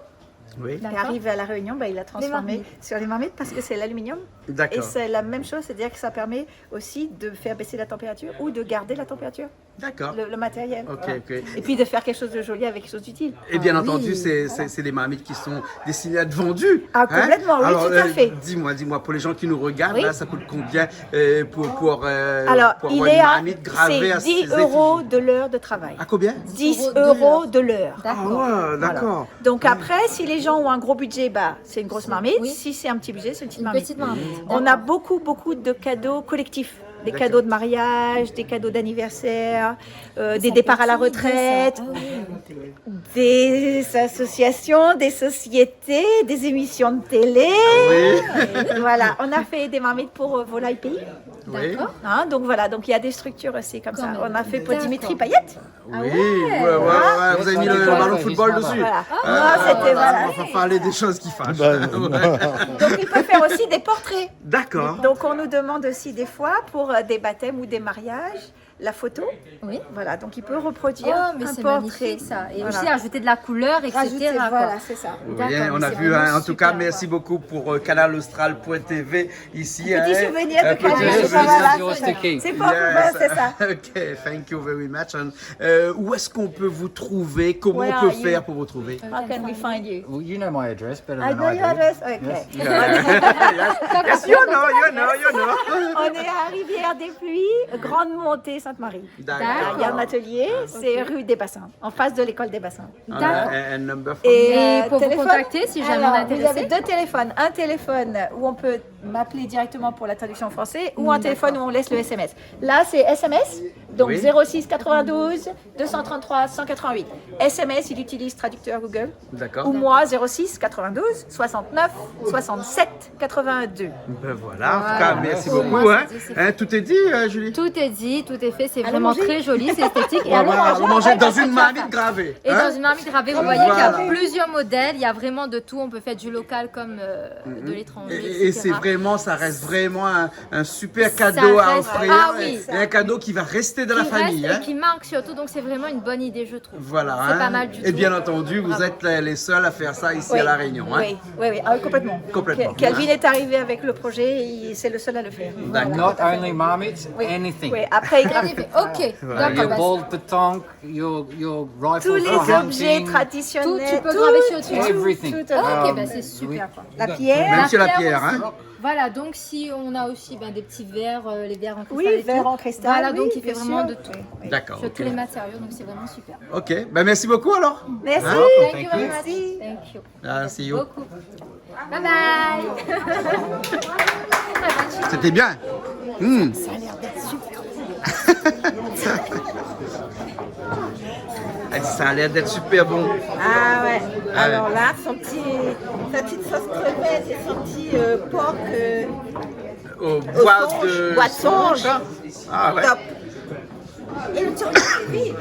Oui. Et arrivé à La Réunion, bah, il a transformé sur les marmites parce que c'est l'aluminium. D'accord. Et c'est la même chose, c'est-à-dire que ça permet aussi de faire baisser la température ou de garder la température. D'accord. Le, le matériel. Ok, voilà. Ok. Et puis de faire quelque chose de joli avec quelque chose d'utile. Et bien entendu, c'est, c'est, c'est les marmites qui sont destinées à être vendues. Ah, complètement, oui, tout à fait. Alors, euh, dis-moi, dis-moi, pour les gens qui nous regardent, là, ça coûte combien, euh, pour, pour, euh, pour avoir une marmite gravée à ses effigies ? Alors, il est à, c'est dix euros de l'heure de travail. À combien ? Dix euros de l'heure. D'accord. Ah ouais, d'accord. Donc après, si les gens ont un gros budget, bah, c'est une grosse marmite. Oui. Si c'est un petit budget, c'est une petite marmite. Une petite marmite. On a beaucoup, beaucoup de cadeaux collectifs. Des cadeaux de mariage, des cadeaux d'anniversaire, euh, des départs à la retraite, des associations, des sociétés, des émissions de télé. Ah oui. Voilà, on a fait des marmites pour, euh, Volaille Pays. Oui. D'accord. Hein, donc voilà, donc il y a des structures aussi comme ça. Quand même. On a fait pour Dimitri Payet. Oui, ouais, ouais, ouais, vous avez mis le ballon de football dessus. Voilà. Ah, c'était, voilà. On va pas parler des choses qui fâchent. Bah, non. Donc, il peut faire aussi des portraits. D'accord. Donc, on nous demande aussi des fois pour, euh, des baptêmes ou des mariages, la photo. Oui. Voilà, donc il peut reproduire un portrait. Oh, mais c'est magnifique, ça. Et aussi rajouter de la couleur, et cetera, quoi. Voilà, c'est ça. D'accord, mais c'est vraiment super, quoi. Oui, hein, on a vu, hein. En tout cas, merci beaucoup pour, euh, canal austral point T V ici, hein. Petit souvenir de Canal Austral. Un petit souvenir. Voilà, c'est ça. C'est pour vous, c'est ça. Yes. Ok, thank you very much. And, euh, où est-ce qu'on peut vous trouver ? Comment on peut faire pour vous trouver ? Where are you? How can we find you? Well, you know my address better than I do. I know your address? Okay. Yes. Yeah. Yes, you know, you know, you know. On est à Rivière des Pluies, Grande Montée, Sainte-Marie. D'accord. Il y a un atelier, c'est rue des Bassins, en face de l'école des Bassins. D'accord. And, and number for me? Et pour vous contacter, si jamais on est intéressé. Et téléphone. Alors, vous avez deux téléphones. Un téléphone où on peut m'appeler directement pour la traduction en français ou un téléphone où on laisse le S M S. D'accord. Là, c'est S M S, donc zéro six quatre-vingt-douze deux cent trente-trois cent quatre-vingt-huit. S M S, il utilise traducteur Google. D'accord. Ou moi, zéro six quatre-vingt-douze soixante-neuf soixante-sept quatre-vingt-deux. Ben voilà, en tout cas, merci beaucoup, hein. Voilà. Pour moi, c'est dit, c'est fait. Hein, tout est dit, euh, Julie ? Tout est dit, tout est fait, c'est vraiment très joli, c'est esthétique. Allez manger. Et on va manger dans une marmite gravée, hein. Et dans une marmite gravée, vous voyez qu'il y a plusieurs modèles, il y a vraiment de tout, on peut faire du local comme, euh, de l'étranger, et cetera. Voilà. Et, et c'est vraiment, ça reste vraiment un, un super cadeau à offrir, ah oui, et un cadeau qui va rester dans la famille, hein. Qui reste et qui marque surtout, donc c'est vraiment une bonne idée, je trouve. Voilà, hein. C'est pas mal du tout. Et bien entendu, vous êtes les, les seuls à faire ça ici à La Réunion, hein. Oui, oui, oui, ah oui, complètement. Complètement. Ke-, Kelvin est arrivé avec le projet, il, c'est le seul à le faire. D'accord. Not only marmite, anything. Oui, oui. Après, il grave. Anything. Ok, d'accord. Your bowl of pétanque, your, your rifle for hunting. Tous les objets traditionnels, tout, tu peux graver sur tout. Everything. Tout, tout. Ok, ben c'est super, quoi. La pierre. Même sur la pierre, hein. La pierre aussi. Voilà, donc si on a aussi, ben, des petits verres, euh, les verres en cristal et tout. Oui, verres en cristal, oui, bien sûr. Voilà, donc il fait vraiment de tout. Oui, oui. D'accord, ok. Sur tous les matériaux, donc c'est vraiment super. Ok, ben merci beaucoup alors. Merci. Hein ? Thank you very much. Merci. Thank you. Ah, see you. Merci beaucoup. Bye bye. C'était bien. Hmm. Ça a l'air d'être super. Elle dit, ça a l'air d'être super bon. Ah ouais. Ah ouais. Alors là, son petit, sa petite sauce crevette et son petit, euh, porc, euh, au thon, bois de songe. Au bois de songe, hein. Ah ouais. Top. Et le turc, c'est vide.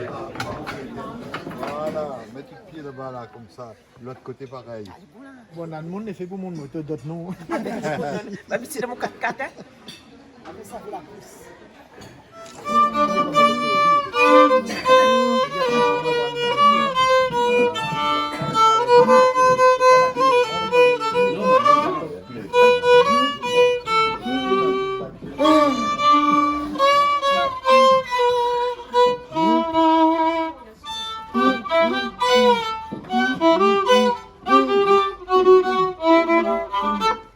Voilà, mets ton pied là-bas, là, comme ça. Lot koté parèy. Bon, la moun lé fé pou moun moto, dot non. Ah ben, mèm si dan mon kat-kat, hein. Ah ben, sa fé la kous.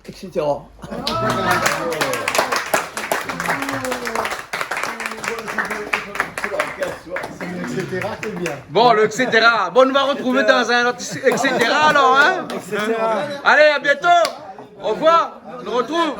Et cetera. Et cetera, c'est bien. Bon, le et cetera. Bon, nou va retrouv dan in ot et cetera alors, hein ? Et cetera. Allez, à bientôt. Au revoir. Nou retrouv.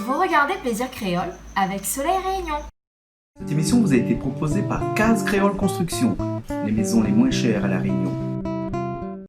Vous regardez Plaisir Créole avec Soleil Réunion. Cette émission vous a été proposée par Case Créole Construction, les maisons les moins chères à La Réunion.